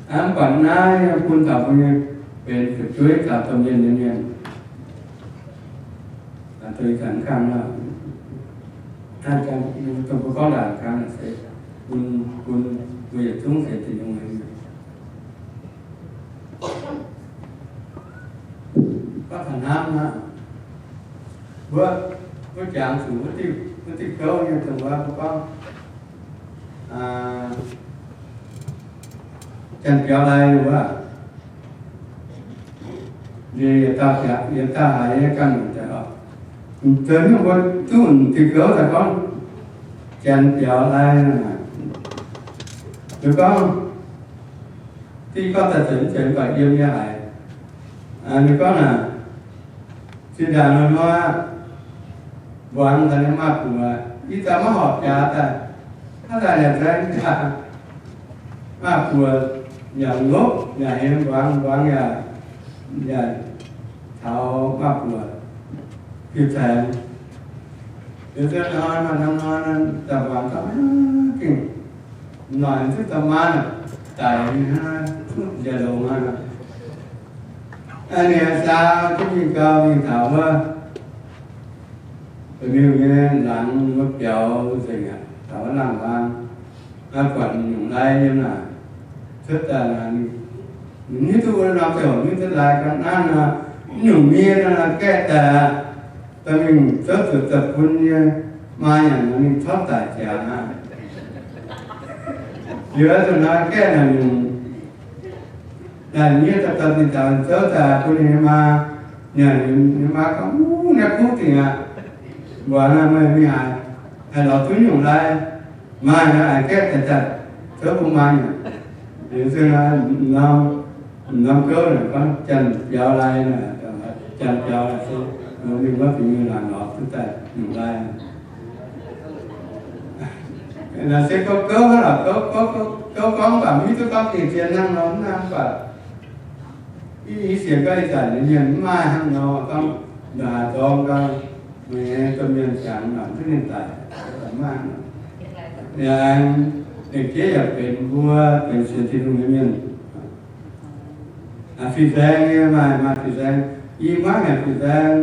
Mv baac naaiv bun taux mbuo nyei benx fu'jueiv caux domh mienh nyei mienh. Dongh ih zanc kang nor, dongh mbuo gorngv ndaangc kang se bun, bun mbuo yietc zungv sienx Tin-Hungh nyei mienh. Gorngv taux hnamv nor, mbuo, mbuo jangx zuqc wuov diuh, wuov diuh gouv nyei dongh wuov mbuo gorngv, janx-biaux lai wuov, yie, yie dauh haiz nyei ganh nyungc daaih oc. Zoux nyungc mbuo duqv diuh gouv daaih gorngv janx-biaux lai naaic, Ninh gorngv, div gorngv daaih zeiz mv zeiz mv baac yiem nyei haic. Ninh gorngv naaic, zinh ndaangc nor hnoi, mbuangz taux ninh maaz-buoz, ih zanc maiv horpc jaax daaih, hnangv daaih yaac nzaeng jaax, maaz-buoz yaac lopv yaac hemx mbuangz, mbuangz yaac, yaac taux maaz-buoz fiuv-taengx. Liuz se hnoi maaih norm hnoi, daaih mbuangz gauh gengh noic duqv da'maanv daic, duqv njiec longx aqv. Ninh saa duqv mingh gau mingh taux wuov ba'miuh nyei laangz wuov biaux nzengc aqv, taux wuov laangh laang, buatc nyungc lai yiem naaic cuotv daaih, ninh hiuv duqv wuov norm ziangh hoc hiuv duqv lai ga'naaiv nor, nyungc miev nor gaeqv daaih aqv. Daaih mingh zouv zuqc daaih bun nyei maa nyanc nor, ninh corc daic jaax aqv. Liuz zuqc nor gaeqv naaic nyungc, naaic miev daaih dorh ninh taux zouv daaih bun ninh nyei maa nyanc. Ninh maa gorngv, Wuov, naaiv kuv dingc aqv. Mbuox naaic meih mingh haaix, haih lorz duqv nyungc lai, maaih naaic a'gaeqv daaih daaih zouv bun maa nyanc. Liuz se norm, norm gouv naaic gorngv, Janx-biaux lai naaic, janx-biaux naaic se mingh wuov ba'miuh laangz lorz duqv daaih nyungc lai. Naaic se gouv gouv hnangv lorqc, gouv, gouv, gouv gorngv mv baac mv hiuv duqv gorngv gengh zien hnangv nor mv hnangv, mv baac i sienx gorngv ih zanc nyei mienh mv maaih hnangv nor gorngv, ndongc haaix zorng gau, meih nyei domh mienh jangx mv duqv ninh daic, mv maaih hnangv nor. Yaac aengx lengc jeiv yaac benx mbuo benx sienx Tin-Hungh nyei mienh. Fin-saeng nyei maaih, maaih fin-saeng, i maiv haiz fin-saeng.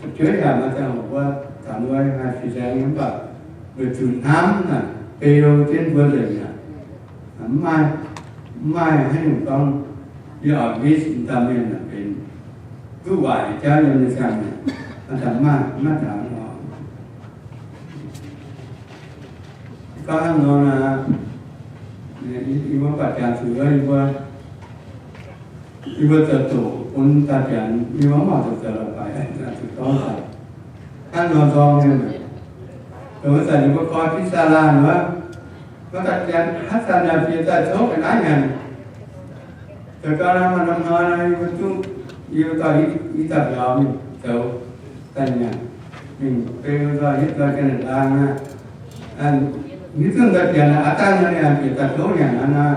Fu'jueiv yaac maaih ziangh hoc mbuo taux mbuo haiz fin-saeng nyei mv baac weic zuqc hnamv naaic beu jienv mbuo nzengc aqv. Mv maaih, mv maaih haaix nyungc gorngv yie oix mbiv dauh mienh naaic benx duqv waaic jauv yiem nyei ziangh maengc. Mv daaih mv maaih, mv maaih taux nor. Gorngv hnangv nor naaic, yie mbuo baac jangx zuqc wuov, yie mbuo, yie mbuo zoux doqc bun daaih janx, yie mbuo mv oix zoux zoux la'baix, zuqc gorngv daaih hnangv nor nzorng nyei. Dongh wuov zanc yie mbuo koi Kisalaah wuov, maiv daaih janx haaix zanc naaic bieqc daaih coqv ga'naaiv nyanc. Zoux gau naaiv maaih norm hnoi nor, yie mbuo duqv, yie mbuo dorh i dauh biaux mingh zoux daaih nyanc, mingh beu nzoih hietv nzoih ga'naaiv laangh aqv. Hiuv duqv daaih bieqc naaic aav dangh nor, ninh bieqc daaih tov nyanc aqv nor,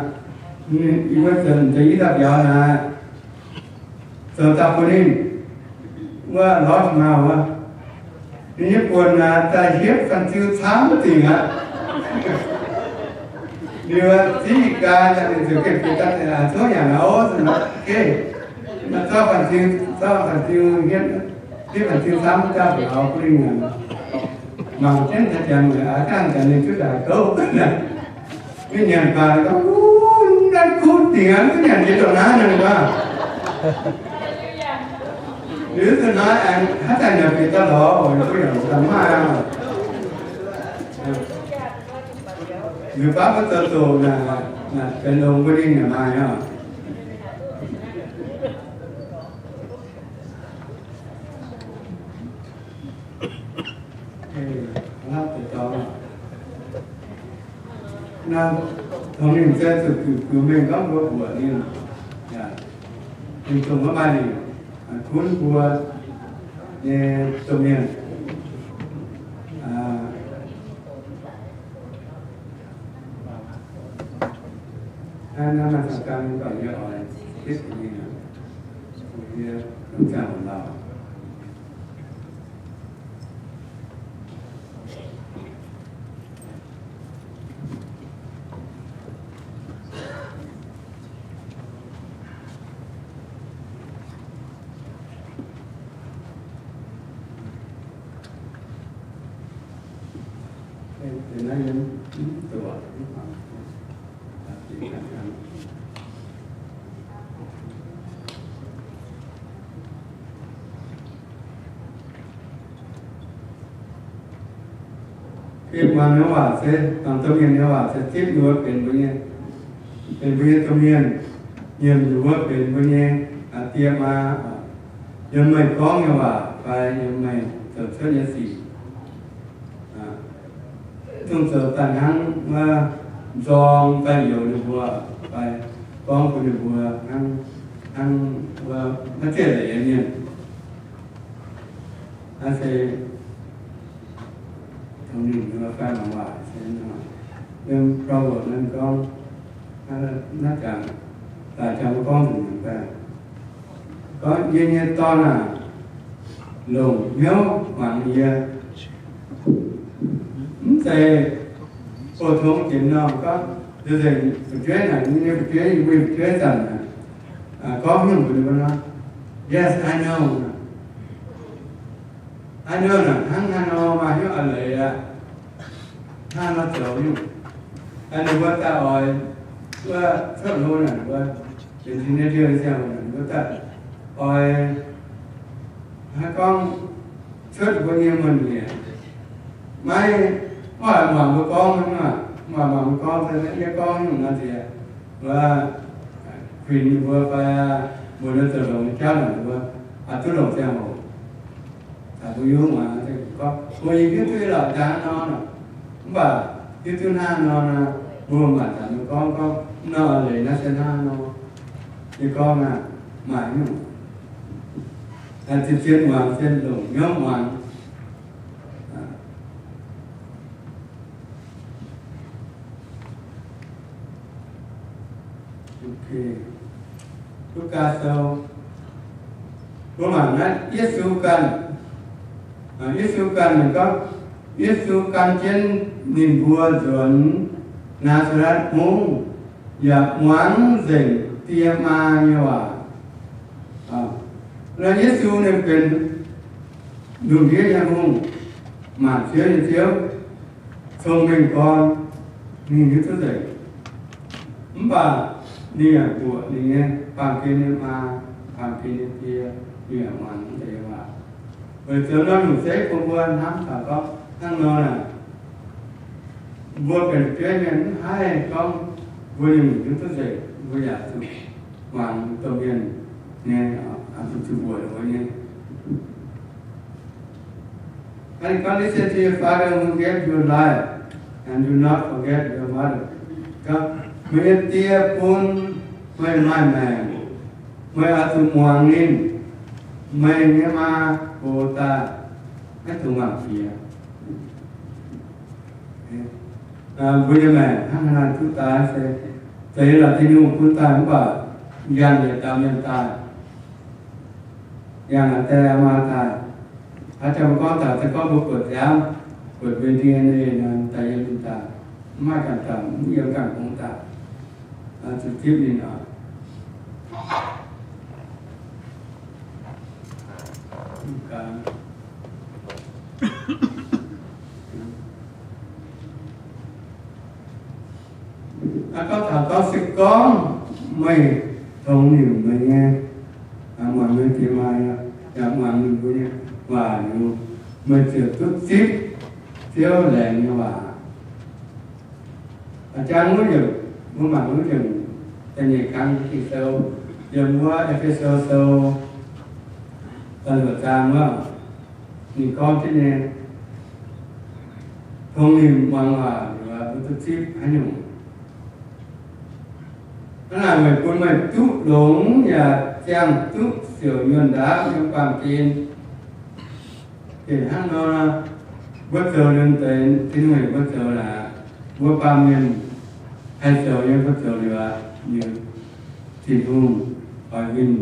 yie mbuo zoux i dauh biaux naaic, zoux daaih bun ninh wuov lorz maaih wuov, ninh nyei buonc naaic daaih hietv fanh ziu camv dingc aqv. Liuz ziqv ih gaa, ninh ziouc gengh bieqc daaih tov nyanc aqv. Ov, geh, zorqv fanh ziu, zorqv fanh ziu hietv, hietv fanh ziu camv wuov dauh biaux bun ninh nyanc. Mangc jienv daaih janx mueic aav dangh janx ninh zuqc daaih gouv. Ninh nyanc baac gorngv, Naaiv kuv dingc aqv, mv nyanc jiex dongh naaiv nor. Liuz zuqc naaiv aengx haaix zanc yaac bieqc daaih lorz oc, yaac mv maaih oc. Liuz baav mbuo zoux doqc naaic, benx longx mbuo ninh yaac maaih oc. Naaiv dongh ninh se zuqc guix guix mengh gorngv mbuo mbuoqc ninh, ninh dongh wuov maaih ninh gunv mbuo nyei domh mienh. Naaiv maaih zaux gan mv baac yie oix hitv ninh, yie mv ziangh hoc lauh. Bieqc muangx nyei waac se, mangc domh mienh nyei waac se zipv ninh mbuo benx mbuo nyei, benx mbuo nyei domh mienh, nyiemc ninh mbuo benx mbuo nyei die maa. Yiem meih gorngv nyei waac fai yiem meih zoux cuotv nyei sic, zungv zoux daaih hnangv wuov nzorng fai youx ninh mbuo, fai gorngv bun ninh mbuo hnangv, hnangv wuov maiv zieqv leiz nyei mienh. Naaiv se dongh ninh mbuo fai mangc waac se nor, yiem Proverbs naaiv gorngv, naaiv jangx, daaih jangx mbuo gorngv nzunc nyei fai. Gorngv, yie nyei dorn aah, longc hnyouv muangx yie. Mv zeiz pou-tong jiex norm gorngv, nzengc fu'jueiv naaic, yie nyei fu'jueiv, yie mbuo nyei fu'jueiv zanc naaic, gorngv nyungc mbuo nor, Yes, I know. I know naaic hnangv haaix nor maaih hnyouv a'leiz aqv. Hnangv nor zoux nyungc. Ninh mbuo daaih oix wuov cuotv hlo naaic, ninh mbuo benx teenager ziangh hoc, ninh mbuo daaih oix haaix gorngv cuotv mbuo nyei muonh-nyiec. Maiv, mv baac muangx mbuo gorngv hnangv, mv baac muangx mbuo gorngv, yie gorngv nyungc nor nziex, wuov, kuinx ninh mbuo fai mbuox ninh zoux longx nyei jauv naaic, ninh mbuo duqv longc ziangh hoc. Daaih mbuo yungv muangx gorngv, mbuo yie hiuv duqv lorqc, jangx nor, mv baac hiuv duqv hnangv nor, mbuo maanc zanc mbuo gorngv gorngv nor, leiz naaiv se hnangv nor. Yie gorngv aqv, maaih nyungc, zien-zien muangx, zien longc hnyouv muangx. Lugaa Sou, mbuo mangc naaiv Yesu ganh, Yesu ganh ninh gorngv, Yesu gan jienv ninh mbuo nzuonx Naa^saa^letv Mungv, yaac muangx nzengc die maa nyei waac. Naaiv Yesu ninh benx lungh ndiev nyei hungh, maanc ziouv nyei Ziouv, cong-mengh gorn, ninh hiuv duqv nzengc. Mv baac ninh yaac mbuoqc ninh nyei baamh gen nyei maa, baamh gen nyei die, ninh yaac muangx deix waac. Weic zuqc nor nyungc se bun mbuo hnamv taux gorngv hnangv nor naaic, mbuo benx fu'jueiv mienh mv haih gorngv mbuo nyungc hiuv duqv nzengc, mbuo yaac zuqc muangx domh mienh nyei, zuqc mbuoqc mbuo nyei. Ninh gorngv, Listen to your father who gave you life, and do not forget your mother. Meih nyei die bun meih maaih maengc, meih oix zuqc muangx ninh. Meih nyei maa gox daaih, maiv dungx mangc piex. Mbuo nyei maengc hnangv haaix nor duqv daaih se, zeiz laaix Tin-Hungh bun daaih mv baac yangh yietc dauh mienh daaih, yangh aa die maa daaih. Aa, jangx mbuo gorngv taux se gorngv mbuo buatc ziangx, buatc mbuo D N A nor, daaih yiem ninh daaih, mv maaih ganh dauh, mv yiem ganh gong daaih, zuqc zipv ninh oc. Aa, gorngv taux gorngv se gorngv meih tongx nimc meih nyei, muangx meih die maa, yaac muangx ninh mbuo nyei waac liuz, meih ziouc duqv zipv Ziouv laengz nyei waac. Aa, jangx wuov yiemc, mbuo mangc wuov yiemc da'nyeic kang Ging-Sou, yiem wuov E^fe^so Sou da'luoqc zaang wuov, ninh gorngv jienv nyei, tongx nimc muangx waac liuz mbuo duqv zipv haaix nyungc. Hnangv naaic weic bun meih duqv longx yaac ziangh duqv siouc nyuonh ndaauv yiem baamh gen. Hnangv nor, mbuo zoux liuz deix Tin-Hungh mbuo zoux naaic, mbuo baamh mienh haih zoux nyei mbuo zoux liuz aqv, liuz Tin-Hungh oix winh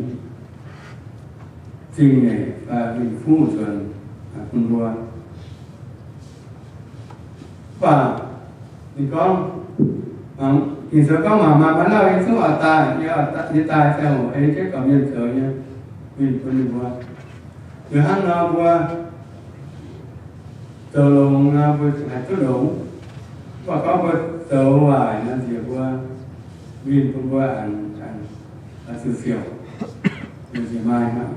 zingh nyeic fai winh fuqv nzuonx bun mbuo. Mv baac ninh gorngv, Ging-Sou gorngv, mangc maah, maiv lauh yie zungv oix daaih, yie daaih ziangh hoc ei jienv gorqv-mienh zoux nyei, winh bun ninh mbuo. Liuz hnangv nor mbuo zoux longx nor mbuo haih duqv longx. Mv baac gorngv mbuo zoux waaic nor nziex mbuo, winh bun mbuo aengx zuqc siouc, nziex maaih hnangv.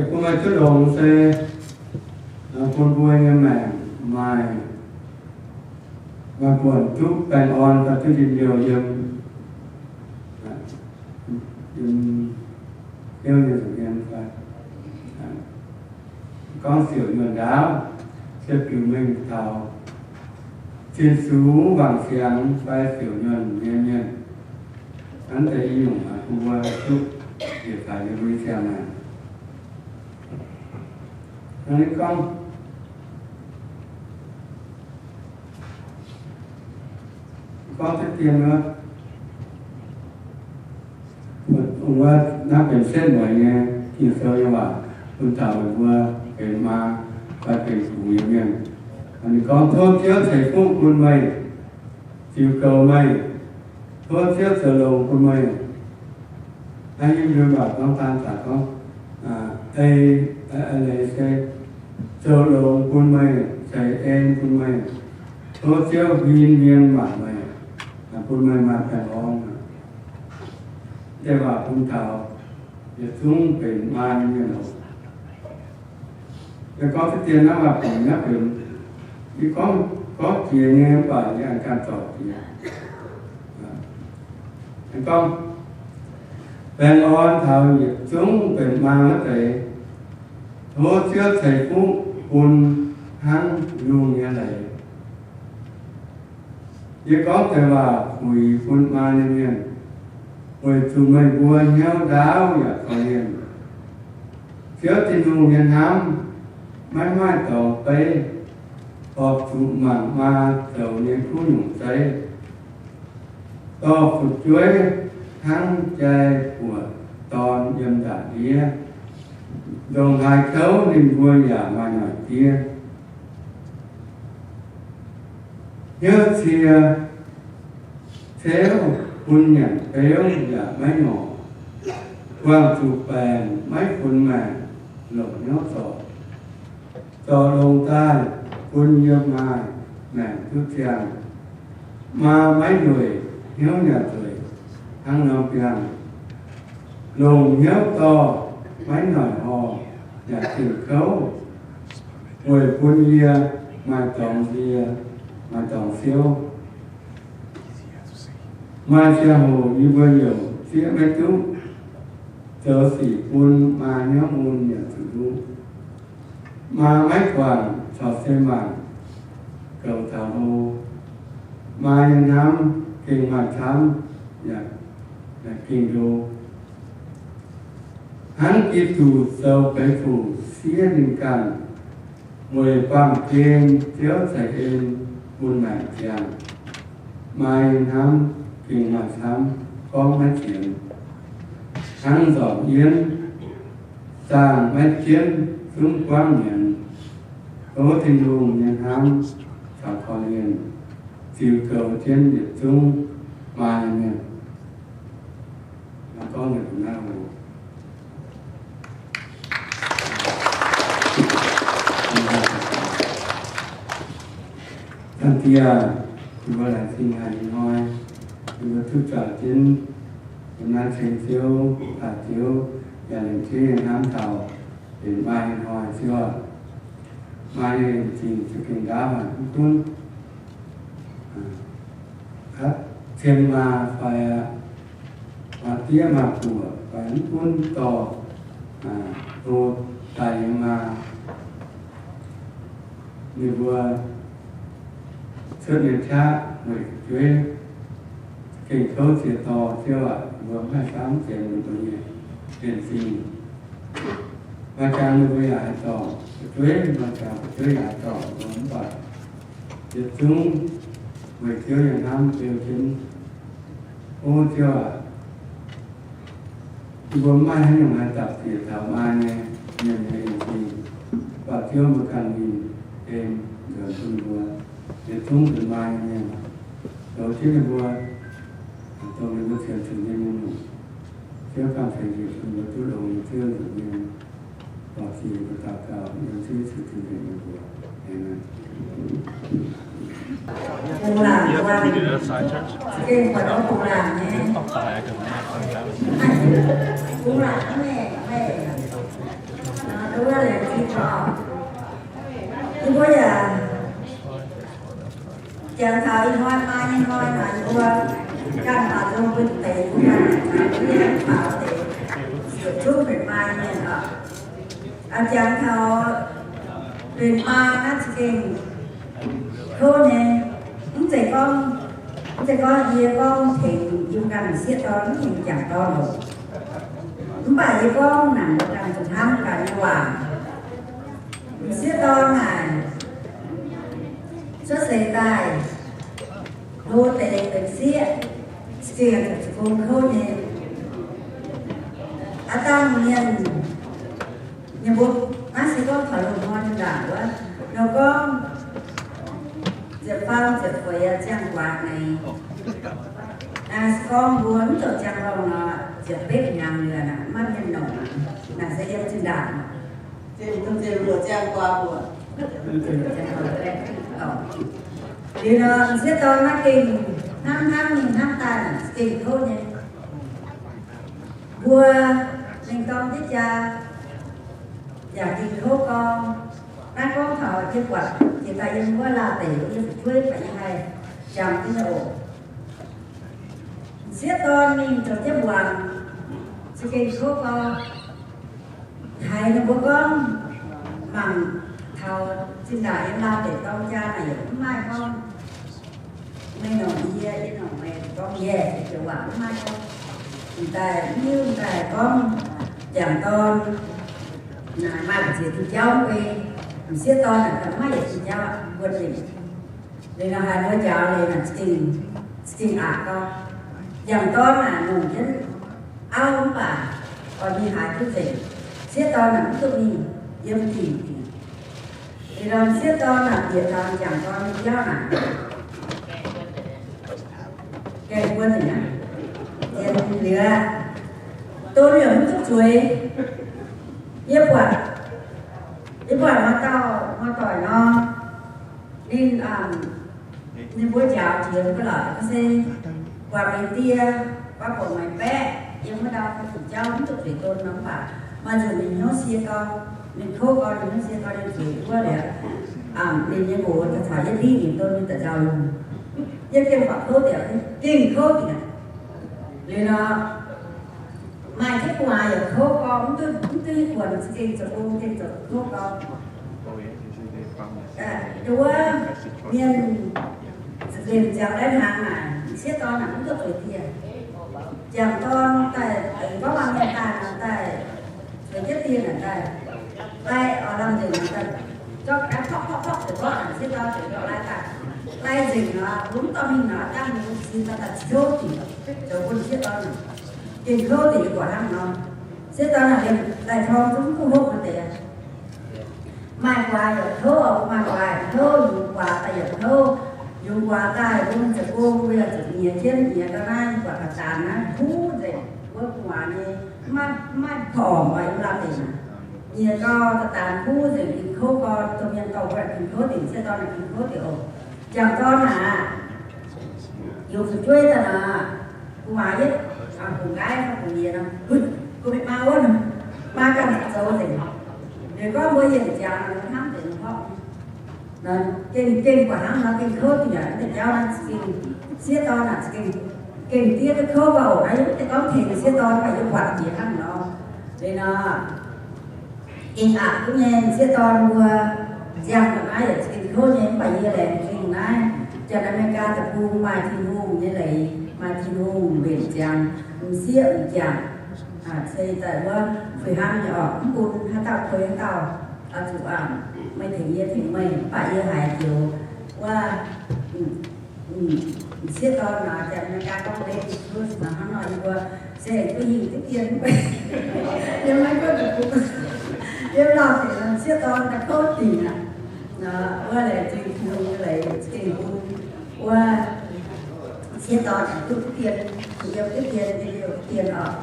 Bun meih duqv longx se bun mbuo nyei maengc maaih, maaih buonc duqv baengh orn daaih duqv njien-youh yiem. Hnyouv nyei nza'hmien fai? Gorngv siouc nyuonh ndaauv, se biux mengh taux Ziouv wangc siangx fai siouc nyuonh nyei mienh. Hnangv deix i nyungc, mbuo duqv njiec taux yiem mbuo nyei ziangh maengc. Hnangv naaiv gorngv, gorngv zieqv dien wuov, wuov naaiv benx setv mueiz nyei Ging-Sou nyei waac bun taux meih mbuo benx maa fai benx gux nyei mienh. Ninh gorngv, tov Ziouv ceix fuqv bun meih, ziux goux meih. Tov Ziouv zoux longx bun meih. Naaiv yiem mbuo waac gorngv daan daaih gorngv, ei, leiz se zoux longx bun meih, ceix en bun meih. Tov Ziouv huin mienh maaic meih, bun meih maaih baengh orn. Deix waac bun taux yietc zungv benx maa nyei mienh oc. Yie gorngv zieqv dien naaiv waac bun naaiv benx, yie gorngv, gorngv jiex nyei mv baac yie aengx ganh zorc jiex. Gorngv, baengh orn taux yietc zungv benx maa wuov deix. Tov Ziouv ceix fuqv bun hnangv lungh nyei leiz. Yie gorngv deix waac puix bun maa nyei mienh, weic zuqc meih mbuo hnyouv ndaauv yaac korv-lienh. Ziouv Tin-Hungh nyei hnamv maiv maaih dorngx beiv, horpc zuqc mangc maa zoux nyei kuv nyungc zeiv. Dorh fu'jueiv hnangv jai buoqc dorn yiem ndaangc ndiev. Ndongc haaix kouv ninh mbuo yaac maaih noic diev. Hnyouv cie ceuv bun nyanc beuv yaac maiv ngorc. Buangh zuqc baengc maiv funx maengc, longc hnyouv zorc. Zorc longx daaih bun yiem maaih maengc duqv ziangh. Maa maiv ndueic, hnyouv yaac nzueic hnangv norm biangh. Longc hnyouv dorh maiv noic horh yaac zingh kouv, weic bun yie maaih dorngx nzie, maaih dorngx siouv. Maaih ziangh hoc yie mbuo youc zieqv maiv duqv, zoux sic bun maa hnyouv mun yaac zuqc luv. Maa maiv guangc corc se mangc goux taux hlo. Maa nyei hnamv gengh maaih camv yaac, yaac gengh ndo. Hnangv Giduc zoux beiv fuc siev ninh ganh, weic baamh gen Ziouv ceix en bun maengc ziangh. Maa nyei hnamv gengh maaih camv, gorngv maiv sienx. Hnangv nzormc yienv, zaangh maiv jienv zungv guangv mi'aqv. Tov Tin-Hungh nyei hnamv caux korv-lienh ziux goux jienv yietc zungv maa nyei mienh. Gorngv liuz naaiv oc. Zaangc Diex, yie mbuo laengz zingh haic ih hnoi, yie mbuo duqv juangc jienv yiem naaiv ceng Ziouv, daaih Ziouv yaac lengc jeiv nyei hnamv taux benx maaih nyei hnoi Ziouv aac. Maaih nyei zingh za'gengh ndaauv haic, mv gunv cien maa fai maa diev maa buoc fai mv gunv dorh hlo daaih nyei maa, ninh mbuo cuotv nyei qaqv weic fu'jueiv gengh kouv ziex dorh Ziouv aac, mbuo maiv haih samv sienx ninh mbuo nyei en zingh. Maaih jangx ninh mbuo yaac haih dorh fu'jueiv, maaih jangx fu'jueiv yaac haih dorh mbuo, mv baac yietc zungv weic Ziouv nyei hnamv beu jienv. O Ziouv aac, yie mbuo maiv maaih haaix nyungc haih dapc zieqc taux maa nyei mienh nyei en zingh, mv baac Ziouv mbuo ganh ninh en nzuonx bun mbuo, yietc zungv benx maa nyei mienh, zoux jienv ninh mbuo dongh ninh mbuo qiemx zuqc nyei mienh nyungc. Ziouv ganh ceix njiec bun mbuo duqv longx nyei Ziouv nzuonx mienh. Daux gaux yiem Ziouv Yesu Giduc nyei mbuox. Amen. Bung laangc, gengh buatc bung laangc nyei. Bung laangc nyei, duqv laengz zingh oc. Yie mbuo yaac jangx taux ih hnoi maa nyei hnoi naaic, yie mbuo ganh maaih lungh bun deix, yie mbuo ganh maaih deix, yie mbuo maaih deix. duqv benx maa mienh oc. Aa, jangx taux benx maa naaiv za'gengh kouv nyei. Mv zeiz gorngv, mv zeiz gorngv yie gorngv tengx yiem ganh m'sieqv dorn, mv tengx m'jangc dorn oc. Mv baac yie gorngv naaic mbuo ganh zuqc hnamv ganh nyei waac. M'sieqv dorn naaic cuotv seix daaih, hlo deix benx sieqv, za'gengh zuqc gong kouv nyei. Aav dangh mienh, ninh mbuo naaiv se gorngv taux loz-hnoi nyei ndaangc wuov, ninh gorngv ziepc faam ziepc feix ziangh guaax nyei. Naaiv se gorngv mbuo mv zoux ziangh horngh nor, ziepc betv hnyangx liuz naaic maiv mienh nongc aqv. Naaic se yiem zinh ndaangc. Zinh, zinh luoqc ziangh guaax mbuo. Liuz nor, m'sieqv dorn naaiv gengh hnamv hnamv mingh hnamv daaih naaic gengh kouv nyei. Mbuo mingh dorng jienv jaa yaac gengh kouv gorngv. Naaiv gorngv taux yie buatc jiex daaih yiem wuov laah deic yie fu'jueiv baac yie haih jangx jienv nyei oc. M'sieqv dorn mingh zoux jienv muangx, za'gengh kouv gorngv. Haiz ninh mbuo gorngv mangc taux zinh ndaangc yiem laah deic dorng jaa naaic yaac mv maaih gorngv meih nongc yie, yie nongc meih, gorngv yie, joux waac mv maaih gorngv. M'daaih, m'daaih gorngv m'jangc dorn naaic maaih ziex diuh jauv mv bei, m'sieqv dorn naaic maiv yietc diuh jauv mbuo zinh. Liuz nor haaix nor njaaux leiz naaic za'gengh, za'gengh aqc gorngv. M'jangc dorn naaic longc jienv auv mv baac oix mingh haaix duqv nzengc. M'sieqv dorn naaic mv duqv mingh yiem dingc dingc. Liuz nor m'sieqv dorn naaic bieqc taux m'jangc dorn nyei biauv naaic, gaengh buonv nzengc aqv. Liuz, don yaac mv duqv zueiz. Yie buatc, yie buatc maaih dauh muoz-doic nor, ninh, ninh mbuo njaaux jiex mbuo lorqc, se buatc meih die, buatc meih baeqv yiem wuov ndau, jauv mv duqv zueiz don nor, mv baac maaih nzunc ninh hnyouv sie gau, ninh kouv gau, ninh hnyouv sie gau, ninh zueiz wuov liuz, ninh nyei nqox daaih caux yie ndiqv ninh don, ninh daaih nzauh lungh. Yie gengh buatc kouv diex, gengh kouv diex. Liuz nor, maaih jienv gu'nguaaz yaac kouv gau, mv duqv, mv duqv kuonx, za'gengh zoux gong gengh zoux kouv gau. Wuov mienh zinh ziangx lai-hnaangx naaic, m'sieqv dorn naaic mv duqv zueiz dieh. M'jangc dorn daaih, gorngv maaih mienh daaih nor daaih, zueiz jienv dieh naaic daaih, daaih oix lamh nzengc naaic daaih, zorqv ga'naaiv porqv porqv porqv deix gorngv m'sieqv dorn deix dorh lai daaih, lai nzengc nor, mbuo mv dorh mingh nor, dangh mbuo sin daaih daaih kouv dingc, zoux bun m'sieqv dorn naaic gengh kouv dingc, yie buatc hnangv nor. M'sieqv dorn naaic liemh daaih torng zungv duqv hopv nor deix. Maaih guaax yaac kouv, maaih guaax yaac kouv, yungz guaax daaih yaac kouv. Yungz guaax daaih mbuo mingh zoux gong, mbuo yaac zuqc nyiex jienv, nyiex gau naaiv guaax daaih daanx naaiv kuv nzengc, wuov gu'nguaaz nyei, mv maaih, mv maaih korv-ormc oix yiem laah deic naaic. Nyiex gau daaih daanx kuv nzengc, gengh kouv gau, domh mienh dorh mbuo gengh kouv dingc, m'sieqv dorn naaic gengh kouv dingc oc. M'jangc dorn naaic, yungz fu'jueiv daaih naaic, gu'nguaaz yietv, bungx nqaiv fai bungx nyiex nor, huitv, gu'mienh maa wuov nor, maa ganh zoux nzengc. Liuz gorngv mbuo yienc ziangx nor, hnamv deix nor, gengh, gengh buatc hnangv nor gengh kouv dingc aqv. Deix jauv naaiv za'gengh, m'sieqv dorn naaic za'gengh, gengh diev duqv kouv gau oc. Naaiv yie mv zeiz gorngv tengx m'sieqv dorn, mv baac yie buatc jiex hnangv nor. Liuz nor, gengh aqc duqv nyei m'sieqv dorn mbuo, ziangh daaih naaiv yaac za'gengh kouv nyei, mv baac yie laengz zingh naaiv Janx-America deic-bung maaih Tin-Hungh nyei leiz, maaih Tin-Hungh mbenc ziangx m'sieqv m'jangc, ceix daaih wuov fih hnangv nyei orqc. Mv bun haaix dauh kuei haaix dauh, oix zuqc, meih tengx yie tengx meih, mv baac yie haiz joux wuov m'sieqv dorn naaic, Janx-America gorngv ladies first nor, hnangv nor yie mbuo se duqv hingh duqv dien, yiem maiv gunv deic-bung, yiem lauh deix m'sieqv dorn daaih kouv dingc aqv. Wuov leiz zingh Tin-Hungh nyei leiz zingh bun wuov m'sieqv dorn duqv dien, yiem duqv dien, yiem duqv dien oc.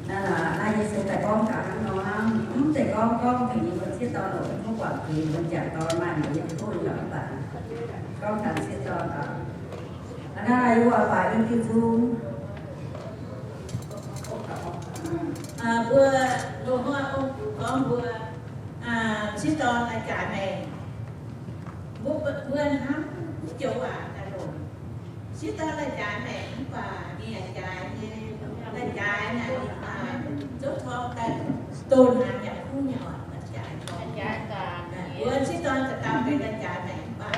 Naaiv yie se daaih gorngv gaax hnangv nor hnangv, mv zeiz gorngv gorngv tengx yie mbuo m'sieqv dorn oc. Mv buatc tengx yie mbuo m'jangc dorn maaih mbuo yiem kouv nyei oc, mv baac gorngv taux m'sieqv dorn oc. Naaiv yie mbuo baaix yie Tin-Hungh, mbuo loz-hnoi ong-guv gorngv mbuo m'sieqv dorn lai-jaaix maengc, mbuo, mbuo hnamv mv joux waac daaih longc. M'sieqv dorn lai-jaaix maengc mv baac ninh yaac jaaix nyei. La'jaaix naaic, zouv torngv daaih, donh hnaangx yaac kuv nyei oc. La'jaaix, mbuo sieqv dorn dauh dauh benx la'jaaix maengc mv baac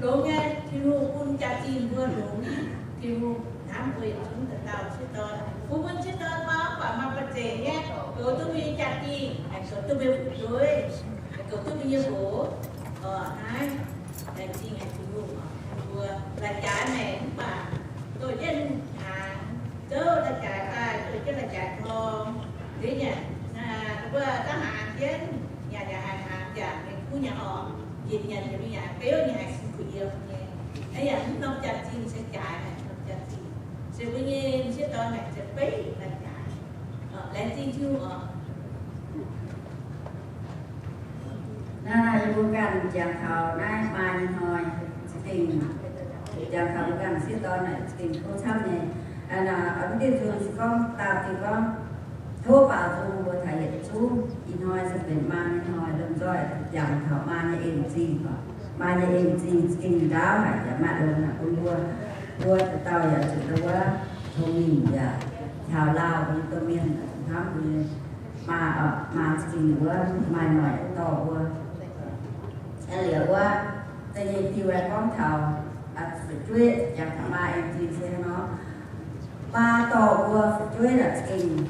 longx nyei. Tin-Hungh bun jaax-zinh mbuo longx nyei. Tin-Hungh hnamv mbuo yietc zungv dauh dauh sieqv dorn. Bun mbuo sieqv dorn mv baac maaih ba'zeic nyei, goux duqv mbuo nyei jaax-zinh, goux duqv mbuo nyei fu'jueiv, goux duqv mbuo nyei hoc. Oc, naaiv laengz zingh haic Tin-Hungh oc, bun mbuo la'jaaix maengc mv baac donh jienv hnaangx, zouv la'jaaix daaih, donh jienv la'jaaix torngv. Nzengc nyanc, mbuo daav hnaangx jienv, nyanc yaac haih hnaangx jangc, mingh kuv nyanc oc. Njiec nyanc nyei mingh yaac beuv nyei, haih sin kuh yiem nyei. Aa, yaac mv norm jaax-zinh se jaaix, norm jaax-zinh se mbuo nyei m'sieqv dorn maengc se beiv la'jaaix. Laengz zingh Tin-Hungh oc. Naaiv, naaiv yie mbuo ganh jangx taux naaiv maa nyei hnoi, za'gengh jangx taux mbuo ganh m'sieqv dorn naaic za'gengh tov camv nyei. Naaiv, mv diuh nzung se gorngv daauh diuh gorngv, tov baaux nzung mbuo taux yietc zungv. Ih hnoi se benx maa nyei hnoi, lomh nzoih jangx taux maa nyei en-zingh oc. Maa nyei en-zingh za'gengh ndaauv haic yaac maaih longx haic bun mbuo. Mbuo dauh dauh yaac zuqc ndau wuov tongx mingh yaac taux Laauh mbuo nyei domh mienh hnamv mbuo nyei maa, maa za'gengh wuov maaih noic dorh mbuo. Liuz wuov, da'nyeic diuh aeqv, gorngv taux fu'jueiv, jangx taux maa en-zingh se nor, maa dorh mbuo fu'jueiv naaic za'gengh,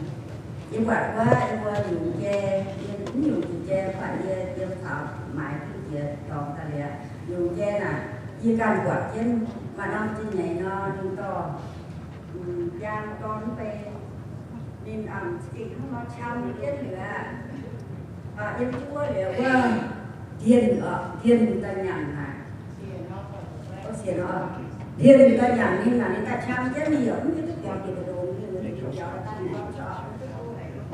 yie buatc wuov, yie mbuo yungz jai, yie mv yungz jai, mv baac yie yiem taux maaiz duqv jiex dorngx daaih liuz, yungz jai naaic, yie ganh buatc jienv maaih norm jiex nyeic nor, ninh dorh, mm, njang dorn mv bei, ninh, am, za'gengh hnangv nor qam jienv liuz aqv. Yiem jienv wuov liuz wuov, ndienh, ndienh daaih nyanc naaic. Sienx nor, ndienh daaih nyanc ninh naaic, ninh daaih qam jienv, ninh yaac mv hiuv duqv buatc bieqc daaih longx, ninh mv hiuv duqv biaux daaih ninh gorngv,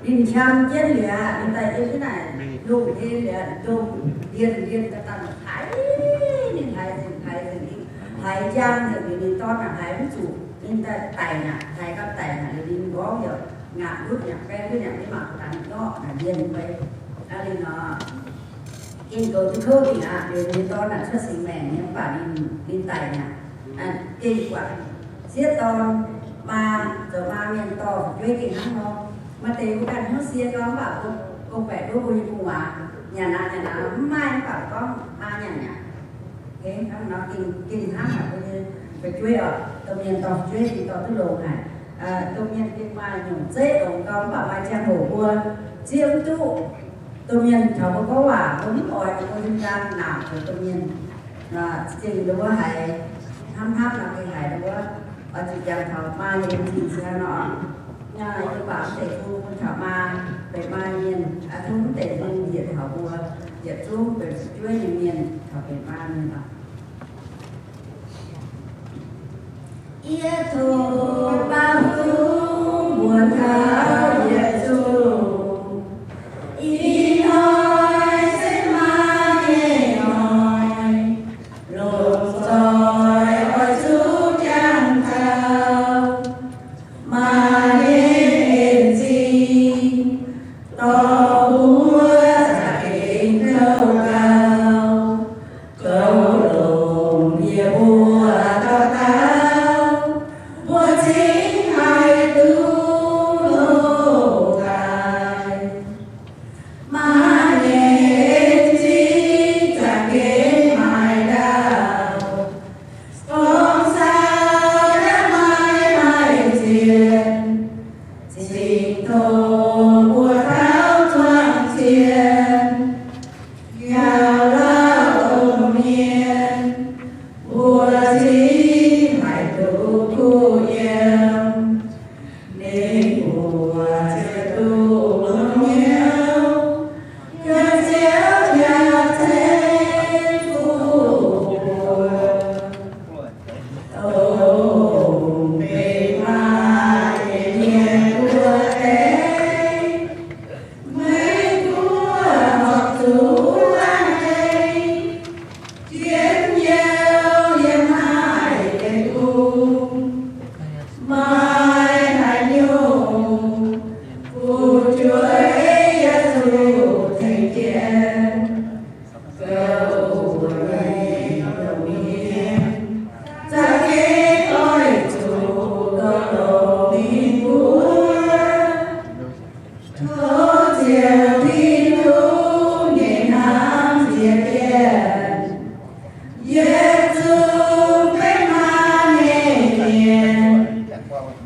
ninh qam jienv liuz aqv, ninh daaih yiem jienv naaic lungh ndienh liuz, lungh ndienh, ndienh daaih daaih haiz, ninh haiz nzengc, haiz nzengc, haiz njang nzengc liuz, ninh dorn naaic haiz mv zuqc, ninh daaih daic naaic, haiz gau daic naaic liuz, ninh mborngv yaac ngaatc ndutv yaac baeng ndutv yaac mv mangc gaax, ninh nyorqv naaic ndienh mv bei. Aa, ninh nor, gengh goux duqv kouv dingc aqv. Liuz ninh dorn naaic cuotv singx maengc nyei, mv baac ninh, ninh daic naaic, gengh buatc sieqv dorn, maa, zoux maa mienh dorh fu'jueiv gengh hnangv nor. Maaih deix mbuo ganh hnyouv sie nor, mv baac mbuo gong-baeqc nduov mbuo nyei gu'nguaaz nyanc aqv, nyanc aqv, mv maaih, mv baac gorngv maa nyanc aqv. Hnangv nor gengh, gengh hnamv haic mbuo nyei fu'jueiv oc. Domh mienh dorh fu'jueiv gengh dorh duqv longx haic. Domh mienh gengh maaih nyungc zeiv longx gau, mv baac maaih ziangh hoc mbuo zieqv mv duqv. Domh mienh taux mbuo gorngv waac, mbuo mv oix mbuo nyei njang naaic zoux domh mienh. Za'gengh ndau wuov haiz hnamv hnamv nor gengh haiz ndau wuov, oix zuqc jangx taux maa nyei en-zingh ziangx nor. Yie mbuo mv deix bun taux maa, benx maa mienh, tov mv deix bun njiec taux mbuo yietc zungv benx fu'jueiv nyei mienh taux benx maa mienh oc. Yie tov baaux nzung mbuox taux yietc zungv, ih hnoi se maa nyei hnoi, lomh nzoih oix zuqc jangx taux maa nyei en-zingh, dorh mbuo za'gengh kouv gau, kouv longx yie mbuo dauh dauh.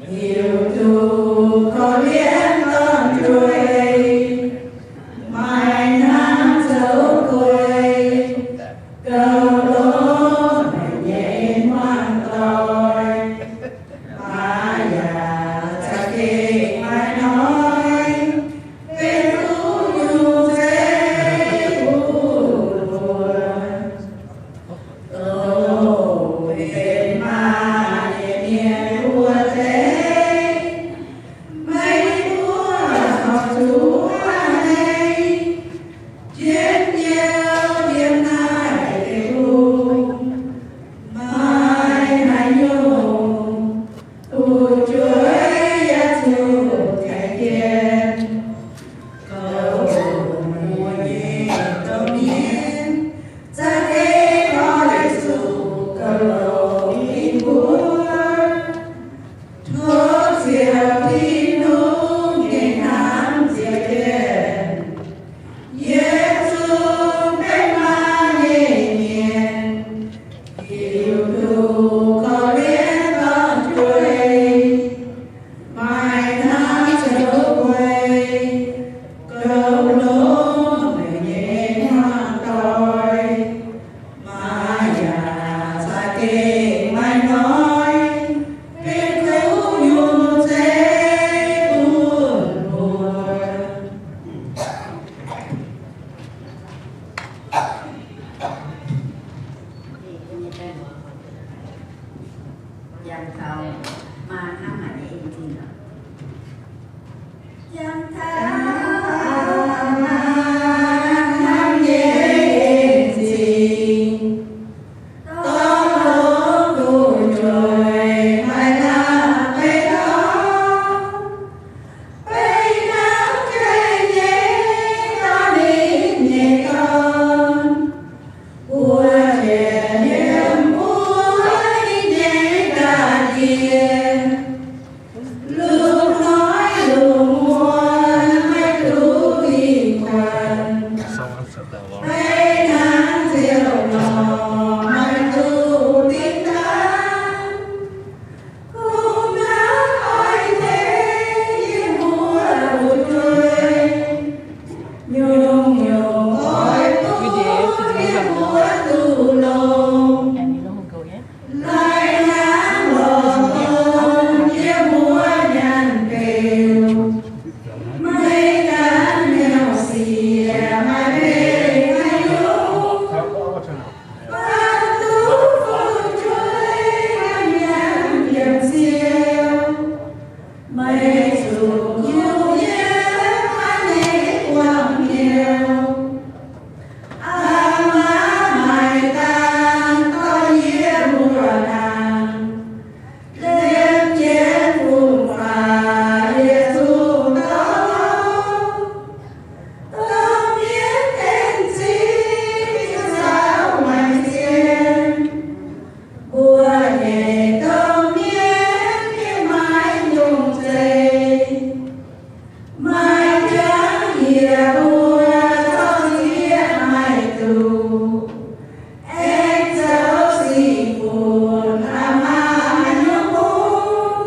Hiuv duqv korv-lienh dorn-jueiv, maaih hnamv zoux guei, gauh longx meih nyei hmuangv doic. Maaih yaac za'gengh maaih hnoi, benx kuv nyungc zeiv bun mbuo. Dongh benx maaih nyei mienh wuov deix, meih mbuo horpc zuqc hneiv, njien-youh yiem naaiv deic-bung, maaih haaix nyungc fu'jueiv yaac zuqc tengx jienv. Gauh longx mbuo nyei domh mienh, za'gengh oix zuqc gauh longx yie mbuo. Tov Ziouv Tin-Hungh gengh hnamv nziex mienh, yietc zungv benx maaih nyei mienh, hiuv duqv korv-lienh dorn-jueiv, maaih hnamv zoux guei, gauh longx meih nyei hmuangv doic. Maaih yaac za'gengh maaih hnoi, benx kuv nyungc zeiv bun mbuo. Yangh taux maaih hnamv haic nyei en-zingh oc. Yangh taux maaih hnamv nyei en-zingh, dorh longx fu'jueiv maaih hnamv beiv dorngx, beiv hnamv jeiv nyei dorh ninh nyei dorn. Mbuo ziouc yiem mbuo nyei ga'ndiev, lungh hnoi lungh muonz maiv duqv ih kuanx. Beiv hnangv ziouc nor maiv duqv dingh dangh. Kungx hnangv oix tengx yie mbuo fu'jueiv, nyungc-nyungc oix bun yie mbuo duqv longx. Laih hnangv lorz longx yie mbuo nyanc beuc, maiv gaengh hnyouv siex maaih mengh haaix nyungc. Bun duqv fu'jueiv yiem nyanc yiem ziouv, maiv zuqc kuh yiem haaix nyungc hnyouv. Aa maa haiz dangh dorh yie mbuo nangh, liemh jienv fun-faqv yietc zungv dorh. Domh mienh en-zingh ziouc caux meih zien. Mbuo nyei domh mienh yiem maaih nyungc zeiv, maaih jangx yie mbuo corc zieqv maiv duqv. Aengx zoux sic bun aa maa nyei hungh.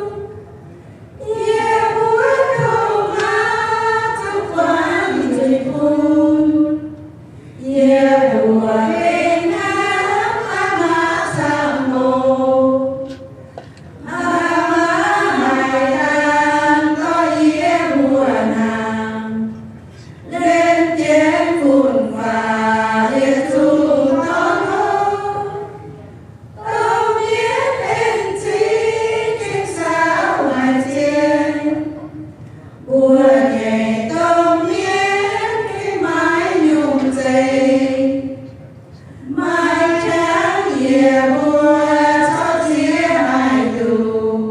Yie mbuo dongh maaih zuqc guangc zuiz bun. Yie mbuo gengh hnamv aa maa camv oc. Aa maa haiz dangh dorh yie mbuo nangh, liemh jienv fun-faqv yietc zungv dorh longx. Domh mienh en-zingh gengh caux meih zien. Mbuo nyei domh mienh gengh maaih nyungc zeiv, maaih jangx yie mbuo corc zieqv maiv duqv.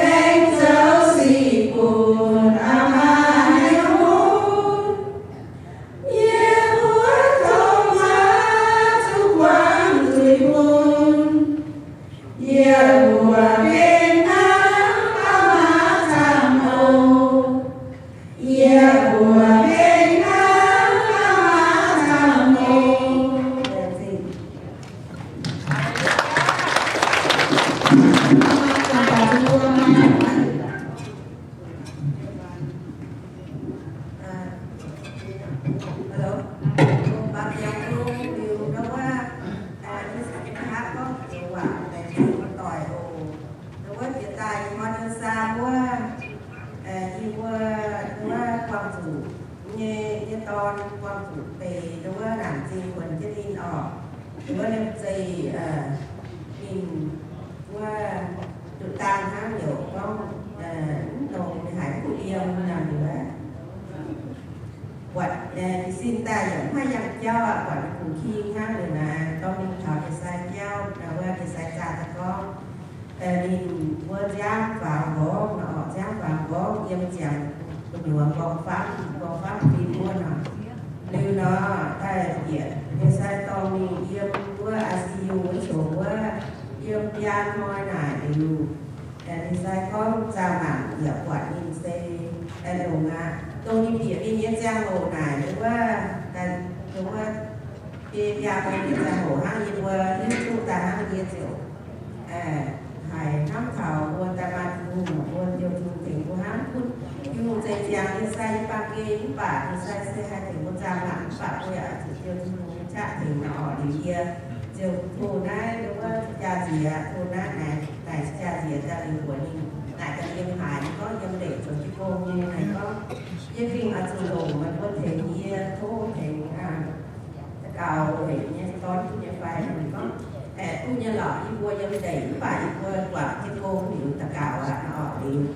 Aengx zoux sic bun aa maa nyei hungh. Yie mbuo dongh maaih zuqc guangc zuiz bun. Yie mbuo gengh hnamv aa maa camv oc. Yie mbuo gengh hnamv aa maa camv oc. dorn buangh zuqc deix, nduov wuov laangc zingh kuonx jienv ninh orqc. Nduov wuov liemh zeih ninh wuov nduqc dangh hnangv, heuc gorngv mv longx, ninh haiz mv kuh yiem nor, ninh buatc jiez sin daaih yaac mv haih yangh jauv aqv, buatc ninh kungx king hnangv. Ninh naaic dorh mingh taux ndie-sai jauv, wuov ndie-sai zaah daaih gorngv, ninh mbuo nziaamv faaux nqorngv nor, nziaamv faaux nqorngv yiem ziangx gu'nyuoz nqorngv-famv, nqorngv-famv fim wuov nor. Liuz nor, daaih bieqc ndie-sai dorngh mingh yiem wuov I C U wuov qongx wuov, yiem biaa hnoi naaic liuz, ndie-sai gorngv zaah mangc yaac buatc ninh se longx aqv. Dongh ninh bieqc ninh nyei ziangh hoc naaic, wuov, dongh wuov biaa hnoi nyei ziangh hoc hnangv, yie mbuo hiuv duqv daaih hnangv, yie ziouc haiz hnamv taux mbuo daaih maaih Tin-Hungh, mbuo Ziouv Tin-Hungh tengx mbuo hnangv, bun Tin-Hungh zeix ziangx ndie-sai nyei baamh gen. Mv baac ndie-sai se haih tengx mbuo zaah mangc, mv baac mbuo yaac zuqc Ziouv Tin-Hungh qaqv tengx nor orqc. Liuz yie ziouc tov naaiv wuov jaa-nziex, tov naaiv naaic, naaic jaa-nziex daaih liuz mbuox ninh, naaic ganh yiem haaix, ninh gorngv yiem ndeic zoux jiu gong nyei. Naaic gorngv, yie gengh oix zuqc longc meih mbuo tengx yie, tov tengx daux gaux weic nyei dorn duqv nyei fai. Ninh gorngv, aeqv, duqv nyei lorqc, yie mbuo yiem ndeic mv baac yie mbuo guangc jiu gong liuz daux gaux aqv. Orqc, liuz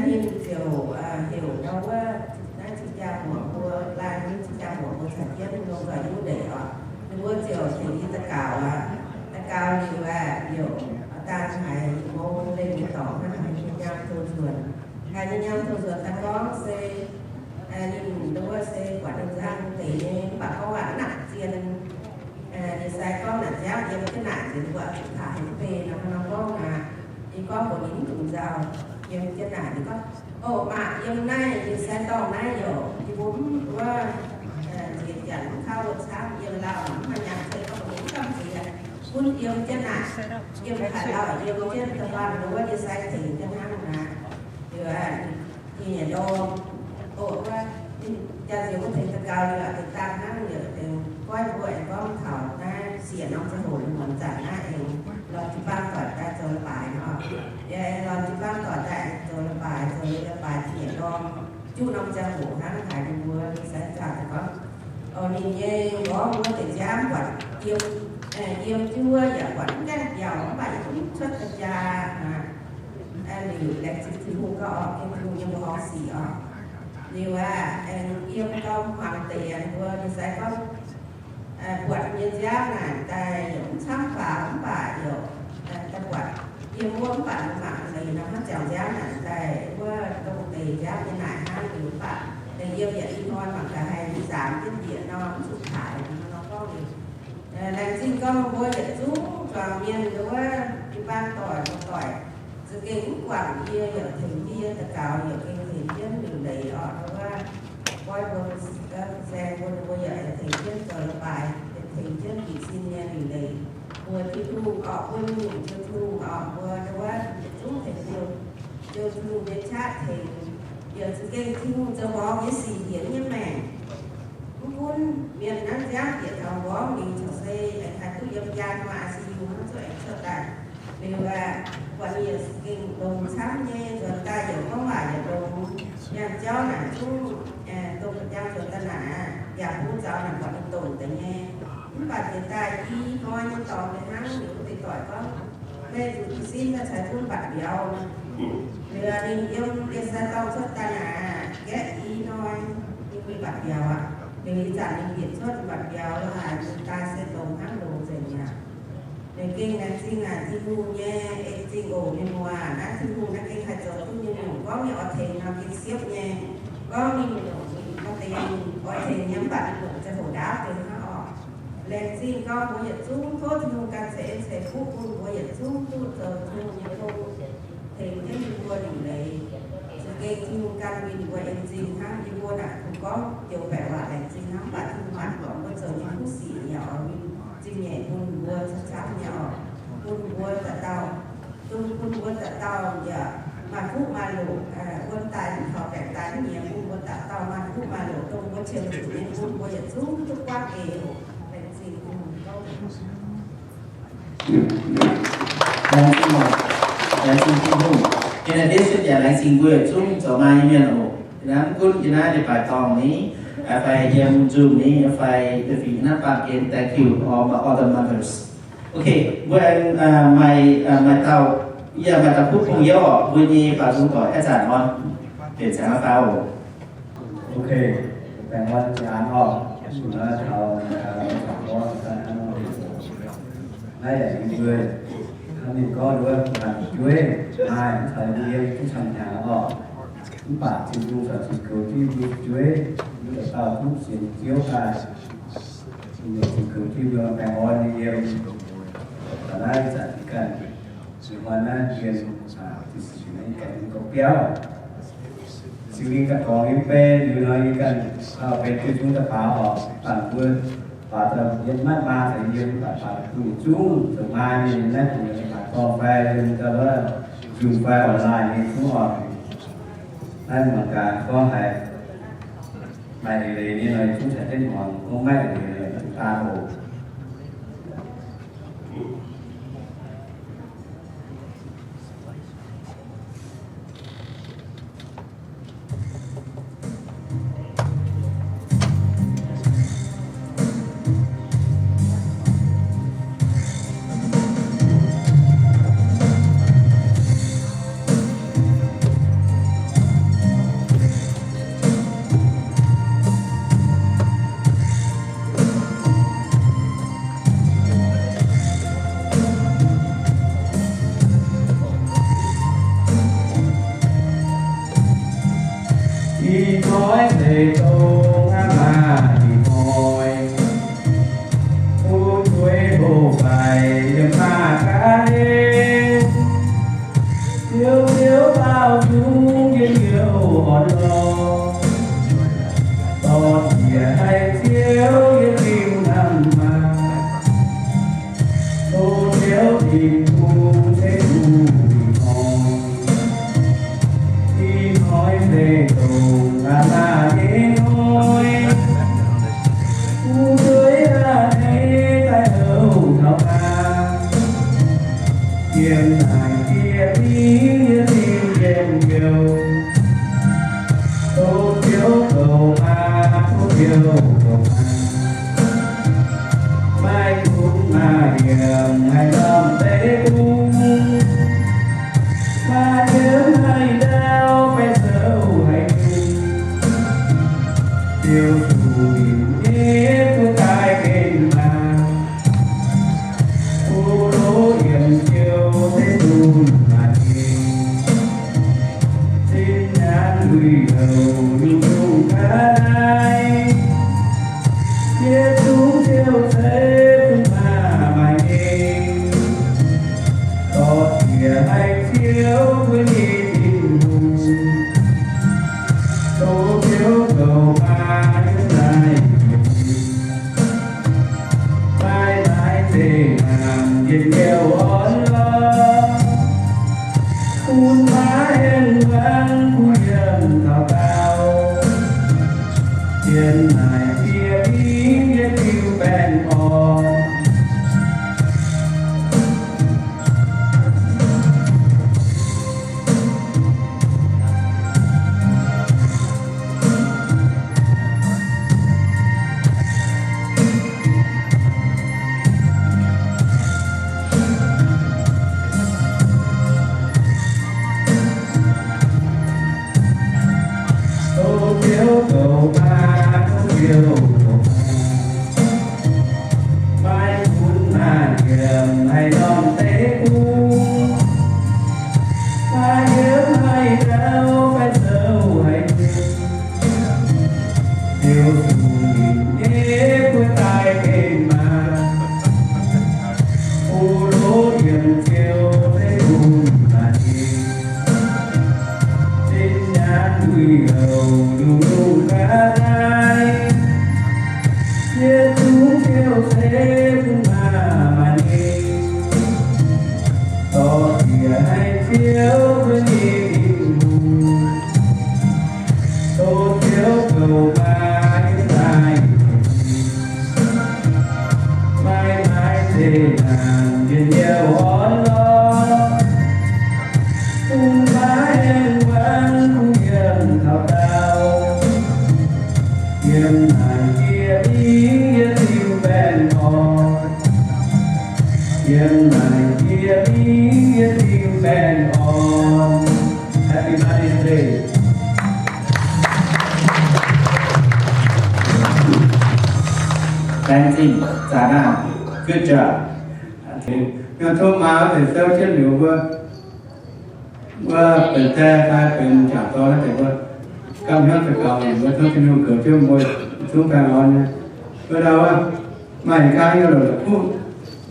ninh ziouc heuc ndau wuov, naaiv cing-jaa muoc mbuo, laai nyei cing-jaa muoc mbuo caux jienv longc nzoih wuov ndeic orqc. Ninh mbuo ziouc tengx yie daux gaux aqv. Daux gaux liuz aeqv, liuz dangh haiz yie mbuo lengh nyei dorngx hnangv haiz nyei nyaam tov nzuonx. Haiz nyei nyaam tov nzuonx daaih gorngv se ninh nduov se buatc ninh nzangc deix nyei, mv baac gorngv waac mv nangc zien. Ndie-sai gorngv naaic nziaamv yiem jienv naaic nzengc, mbuo zuqc taux haaix nyungc beiv nor, nor gorngv aqv. Yie gorngv mbuox ninh mv dungx nzauh, yiem jienv naaic. Ninh gorngv, o, maaih yiem naaiv ndie-sai dorngh naaiv yaac yie mbuo mv wuov nziex janx mv kauv wuov camv, yiem lauh mv maaih nyaanh se gorngv mbuox ninh mv gamh nziex, gunv yiem jienv naaic, yiem haaix lauh yiem jienv da'faanh wuov ndie-sai tengx jienv hnangv naaic. Liuz ninh nyei ndorm, o, wuov, ninh jaa-nziex wuov tengx daux gaux liuz, deix dangh hnangv liuz, deix goiv mbuo aengx gorngv taux naaiv siec norm ziangh hoc, muonz zanc naaiv aengx lorz jiu-baang doic daaih zoux leiz-baaix nor. Yie aengx lorz jiu-baang doic daaih zoux leiz-baaix, zoux leiz-baaix ziec ndorm, juqv norm ziangh hoc hnangv haiz ninh mbuo sai zaah daaih gorngv, o, ninh nyei nqorngv wuov deix nziaamv buatc yiem, yiem jienv wuov yaac buatc mv gaengh biaux, mv baac yie mv cuotv ga'jaa aqv. Liuz laengz zingh Tin-Hungh gauh orqc, gengh Tin-Hungh nyei mbuoqc horngh sic orqc. Liuz aqv, aengx yiem gau hmuangx deix aengx mbuo ndie-sai gorngv, buatc nyei nziaamv naaic daaih yaac mv camv faaux, mv baac yaac daaih buatc yiem wuov, mv baac mangc leiz nor hnangv jangx nziaamv naaic daaih wuov dongh deix nziaamv nyei naaic hnangv. Liuz mv baac daaih yiem yaac ih hnoi mangc gaax haih zaamx jienv bieqc nor mv zuqc kaaix nor gorngv liuz, laengz zingh gorngv mbuo yietc zungv zuangx mienh wuov jiu-baang doic, doic za'gengh mv guangc yie, yaac tengx yie daux gaux, yaac gengh tengx jienv liuc leiz orqc. Wuov goiv mbuo, saeng mbuo, mbuo yaac tengx jienv zoux leiz-baaix, tengx jienv bieqc sin nyei liuc leiz. Mbuo Tin-Hungh orqc, bun Tin-Hungh orqc, mbuo wuov yietc zungv tengx Ziouv, Ziouv Tin-Hungh nyei qaqv tengx, yaac za'gengh Tin-Hungh zoux mborqv nyei sic hienx nyei maengc. Mv gunv mienh naaiv nziaamv bieqc taux nqorngv liuz caux se aengx haih duqv yiem jaa hnoi I C U hnangv, zuqc aengx cuotv daaih. Liuz aeqv, buatc ninh yaac gengh longx camv nyei, nzuonx daaih yaac gorngv waac yaac longx. Nyaanh jauv naaic zungv dongh ga'jang nzuonx daaih naaic, yaac bun zaux naaic buatc ninh domh deix nyei. Mv baac jiex daaih i hnoi nyei dorngx deix hnangv, liuz wuov deix doic gorngv, meih zuqc jiez sin daaih caux yie bun mbatc mbiauz. Liuz ninh yiem ndie-sai dorngh cuotv daaih naaic, nqaeqv i hnoi ninh bun mbatc mbiauz aqv. Liuz ih zanc ninh bieqc cuotv mbatc mbiauz lo haaix, ninh daaih se longx hnangv longx nzengc mi'aqv. Ninh gengh laengz zingh naaic Tin-Hungh nyei en-zingh oc, mienh muoz. Naaiv Tin-Hungh naaiv gengh haih zoux duqv nyei nyungc. Gorngv ninh oix tengx nor gengh siepv nyei. Gorngv ninh maaih deix oix tengx nyei mv baac ninh longc ziangh hoc ndaauv deix hnangv orqc. Laengz zingh gorngv mbuo yietc zungv tov Tin-Hungh ganh ceix en ceix fuqv bun mbuo yietc zungv duqv zoux Tin-Hungh nyei gong, tengx jienv yie mbuo liuc leiz. Za'gengh Tin-Hungh ganh winh mbuo en-zingh hnangv. Yie mbuo naaic kungx gorngv joux baeqc waac laengz zingh hnangv, mv baac Tin-Hungh mangc gorngv mbuo zoux nyei kuv sic yaac oix winh zingh nyeic bun mbuo camv-camv nyei orqc. Bun mbuo dauh dauh, dongh bun mbuo dauh dauh yaac maaih fuqv maaih loc, wuom daaih mv taux, baengc daaih mv nyiex, bun mbuo dauh dauh maaih fuqv maaih loc, dongh mbuo qiemx zuqc nyei bun mbuo yietc zungv duqv guaatv eix oc. Laengz zingh Tin-Hungh. Laengz zingh oc. Laengz zingh Tin-Hungh. Yiem naaiv deix se bieqc laengz zingh mbuo yietc zungv zoux maaih nyei mienh oc. Yiem naaiv mv gunv yiem naaiv leiz-baaix dorngh ni, fai yiem Zoom ni fai fingx hnamv baamh gen, thank you all, all the mothers. Ok, mbuo aengx maaih, maaih dauh, yie maaih dauh kuv pong youh oc, mbuo nyei baaux nzung doic aengx zanc orn, mbenc zaangc dauh. Ok, baengh orn jiex an oc. Naaiv yaac mbuo hnamv mingh gorngv wuov, fu'jueiv maaih caux yie duqv camv hnyangx oc. Mv baac Tin-Hungh caux zuqc goux jienv mbuo fu'jueiv, mbuo dauh dauh duqv sienx Ziouv daaih, zuqc goux jienv mbuo baengh orn nyei yiem. Naaiv zanc ganh, ih hnoi naaiv yiem, ganh gorx biauv. Singx Lingh daaih gorngv yiem benx liuz nor, yie ganh benx jiu-zungv daaih faaux oc. Dangh mbuo faaux daaih yiem maiv maa caux yiem, daaih faaux duqv zungv zoux maa nyei naaiv, dongh faaux dorngh fai yiem daaih wuov Zoom fai online nyei zungv oc. Naaiv mangc gaax gorngv haiz maaih eix leiz nyei nor, zungv caux jienv muangx, gorngv maiv eix leiz nor, daaih oc. Ih hnoi se dongh aav maaih ih hnoi, fu'jueiv mbuo faix yiem maah ga'ndiev. Ziouv, Ziouv baaux nzung njien-youh orn lorqc, dorh njiec haiz Ziouv yie diuh hnamv maah. Tov Ziouv Tin-Hungh se duqv ih hnoi. Ih hnoi se dongh aav maaih nyei hnoi, fu'jueiv aav hneiv daaih houc taux maah. Yiem naaic bieqc mingh yie diuh njien-youh, tov Ziouv goux maa, tov Ziouv goux maa. Maaih kungx maaih yiemc haaix norm deic-bung, maaih nyiemv haaix ndau, baengh sou haaix nyungc, Ziouv zuqc ninh nyei buoz daaih gen maah. Fu-lo yiem Ziouv se duqv maaih nyei, zinh nyaanh lui-houx nyungc-nyungc ga'naaiv, yietc zungv Ziouv se duqv maaih nyei. Dorh njiec haiz Ziouv mbuo nyei Tin-Hungh, tov Ziouv goux maa yiem naaiv. Maaih maaih zinh ndaangc njien-youh orn lorqc, bun maa aengx muangx kuh yiem taux daauh, yiem naaic bieqc mingh yie diuh baengh orn. Tov Ziouv goux maa, tov Ziouv goux maa. Maaih kungx maaih yiemc haaix norm deic-bung, maaih nyiemv haaix ndau, baengh sou haaix nyungc, Ziouv zuqc ninh nyei buoz daaih gen maah. Fu-lo yiem Ziouv se duqv maaih nyei, zinh nyaanh lui-houx nyungc-nyungc ga'naaiv, yietc zungv Ziouv se duqv maaih nyei. Dorh njiec haiz Ziouv mbuo nyei Tin-Hungh, tov Ziouv goux maa yiem naaiv. Maaih maaih zinh ndaangc njien-youh orn lorqc, bun maa aengx muangx kuh yiem taux daauh, Yiem naaic yie mingh yie cingx baengh orn. Yiem naaic yie mingh yie cingx baengh orn. Happy Mother's Day. Laengz zingh, zaaix naanh. Good job. Tov maa deix souv jienv liuz wuov, wuov benx die fai benx jangc dorn naaiv deix wuov, gapv hnyouv daux gaux, mbuo tov Tin-Hungh goux jienv mbuo zungv baengh orn nyei. Wuov ndau wuov, maaih haaix nyungc lorqc, kuv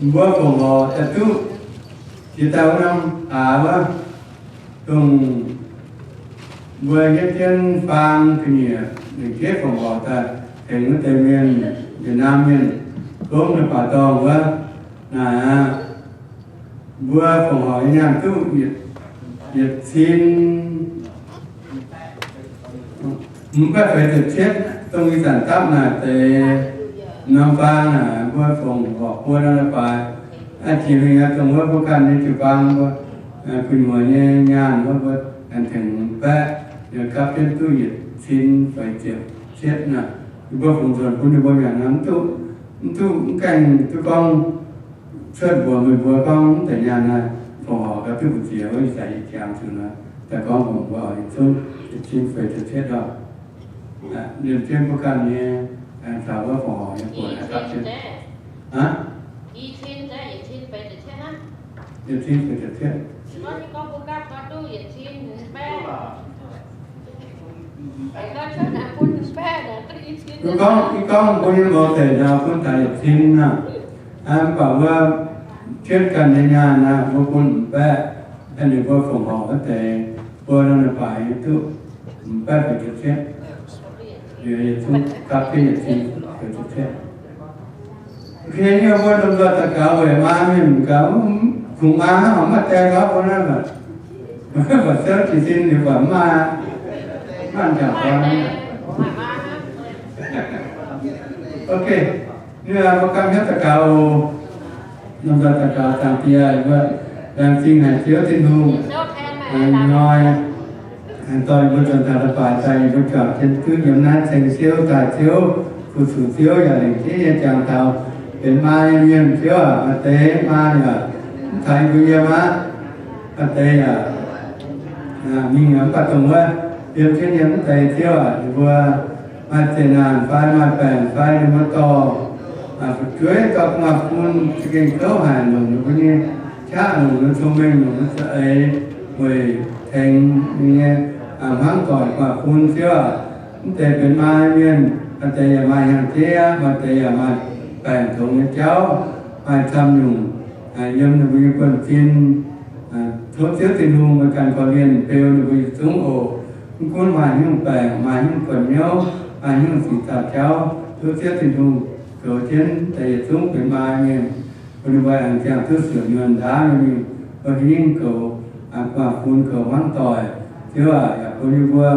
mbuo fongc horc daaih duqv jiex daaih wuov norm hlaax wuov, dongh mbuo hietv jienv faang ga'nyiec lengc jeiv fongc horc daaih tengx wuov deix mienh, Yietc Naamh Mienh, gomv ninh baac dorngh wuov, naaic aqv, mbuo fongc horc nyei nyaanh duqv yietc, yietc cin hmz baeqv feix ziepc cietv, dongh ih zanc dapv naaic deix norm faang naaic, mbuo fongc horc buo norm leiz-baaix. Aa, jiex mingh aqv, dongh wuov mbuo ganh nyei jiu-baang mbuo gu'nyuoz nyei nyaanh wuov, mbuo aengx tengx baeqv, yaac gapv jienv duqv yietc cin feix ziepc cietv naaic. Mbuo fungx nzuonx bun ninh mbuo mi'aqv, mv duqv, mv duqv, mv gaengh duqv gorngv cuotv mbuox meih mbuo gorngv mv deix nyaanh naaiv fongc horc gapv duqv mbu'ziex wuov, ih zanc yie jangx zuqc naaiv daaih gorngv fongc horc yietc zungv yietc cin feix ziepc cietv oc. Liemh jienv mbuo ganh nyei, aengx caux wuov fongc horc nyei buonc gapv jienv. Aa, yietc cin feix ziepc cietv. Mbuo gorngv, yie gorngv mbuo nyei mouz deic nor bun taux yietc cin nor. Mv baac wuov, cuotv ganh nyei nyaanh naaiv mbuo bun m'baeqv, ninh mbuo fongc horc wuov deix, buo norm leiz-baaix duqv m'baeqv feix ziepc cietv. Yietc zungv gapv jienv yietc cin feix ziepc cietv. Okay, yie mbuo lomh nzoih daux gaux weic maa mienh gaux, kungx maa hnangv, maiv die gaux bun naaiv, baac souv jiez sin liuz baac mv maaih, mv maaih jangc dorn. Okay, ninh mbuo gapv hnyouv daux gaux oc. Lomh nzoih daux gaux. Zaangc Diex, mbuo laengz zingh haic Ziouv Tin-Hungh, ih hnoi dorh yie mbuo nzuonx taux leiz-baaix daaih, yie mbuo juangc jienv duqv yiem naaiv ceng Ziouv, daaih Ziouv, fu-sux Ziouv yaac lengc jeiv nyei jangx taux benx maa nyei mienh. Ziouv aac, maaih deix maa yaac mv taux yie mbuo yiem aqv. Maaih deix yaac mingh mv baac dongh wuov yiem jienv nyei mv deix, Ziouv aac, ninh mbuo maaih zeqc naanc fai maaih baengc fai ninh mbuo dorh fu'jueiv dorh gu'nguaaz-fun za'gengh kouv haic, longc ninh mbuo nyei qaqv, longc ninh mbuo cong-mengh, longc ninh mbuo za'eix weic tengx ninh nyei hmuangv doic gu'nguaaz-fun. Ziouv aac, mv deix benx maa nyei mienh, maaih deix yaac maaih hnyangx-jeiv aqv, maaih deix yaac maaih baengc tongx nyei jauv, maaih camv nyungc yiem ninh mbuo nyei buonv-sin. Tov Ziouv Tin-Hungh meih ganh korv-lienh beu ninh mbuo yietc zungv oc. Mv gunv maaih haaix nyungc baengc, maaih haaix nyungc guan hnyouv, maaih haaix nyungc sic zaah jauv, tov Ziouv Tin-Hungh goux jienv daaih yietc zungv benx maa mienh, bun ninh mbuo aengx ziangh duqv siouc nyuonh ndaauv nyei mingh, bun ninh goux gu'nguaaz-fun, goux hmuangv doic. Ziouv aac, yaac bun ninh mbuo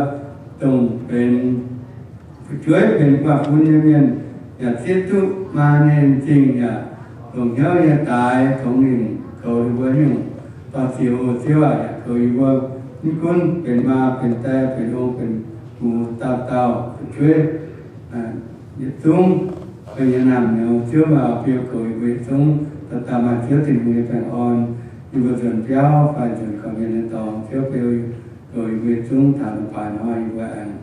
dongh benx fu'jueiv benx gu'nguaaz-fun nyei mienh yaac zieqv duqv maa nyei en-zingh, yaac longc hnyouv nyei daaix tongx ninh, goux ninh mbuo nyungc dorh ziec oc. Ziouv aac, yaac goux yie mbuo mv gunv benx maa, benx die, benx ong, benx gux, dauh dauh fu'jueiv yietc zungv, benx yiem naamh nyouz, Ziouv maaih oix beu goux yie mbuo yietc zungv dauh dauh maaih Ziouv Tin-Hungh nyei baengh orn. Yie mbuo nzuonx biauv fai nzuonx gorqv-mienh nyei dorngx, Ziouv beu goux yie mbuo yietc zungv taux leiz-baaix hnoi yie mbuo aengx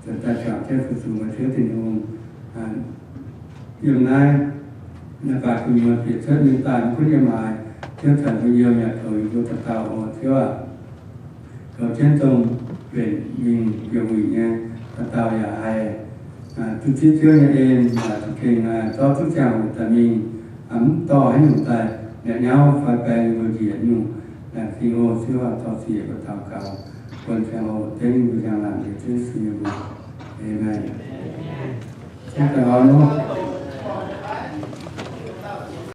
nzuonx daaih juangc jienv fu-sux meih Ziouv Tin-Hungh. Yiem naaiv, naaiv baac gu'nyuoz bieqc cuotv mingh daaih mv gunv yiem haaix, Ziouv caux mbuo yiem yaac goux yie mbuo dauh dauh oc. Ziouv aac, goux jienv dongh mbenc mingh biux wuic nyei dauh dauh yaac haih duqv zipv Ziouv nyei en, yaac za'gengh zorqv duqv ziangh hoc daaih mingh, mv dorh haaix nyungc daaih mi'aqv, nyauv fai baeng yie mbuo njiec nyungc. Laengz zingh oc. Ziouv aac, dorh ziec mbuo daux gaux, bun ziangh hoc dengv mbuo njang-laangc nyei Ziouv Yesu nyei mbuox. Aamen. Ziouv daaih oix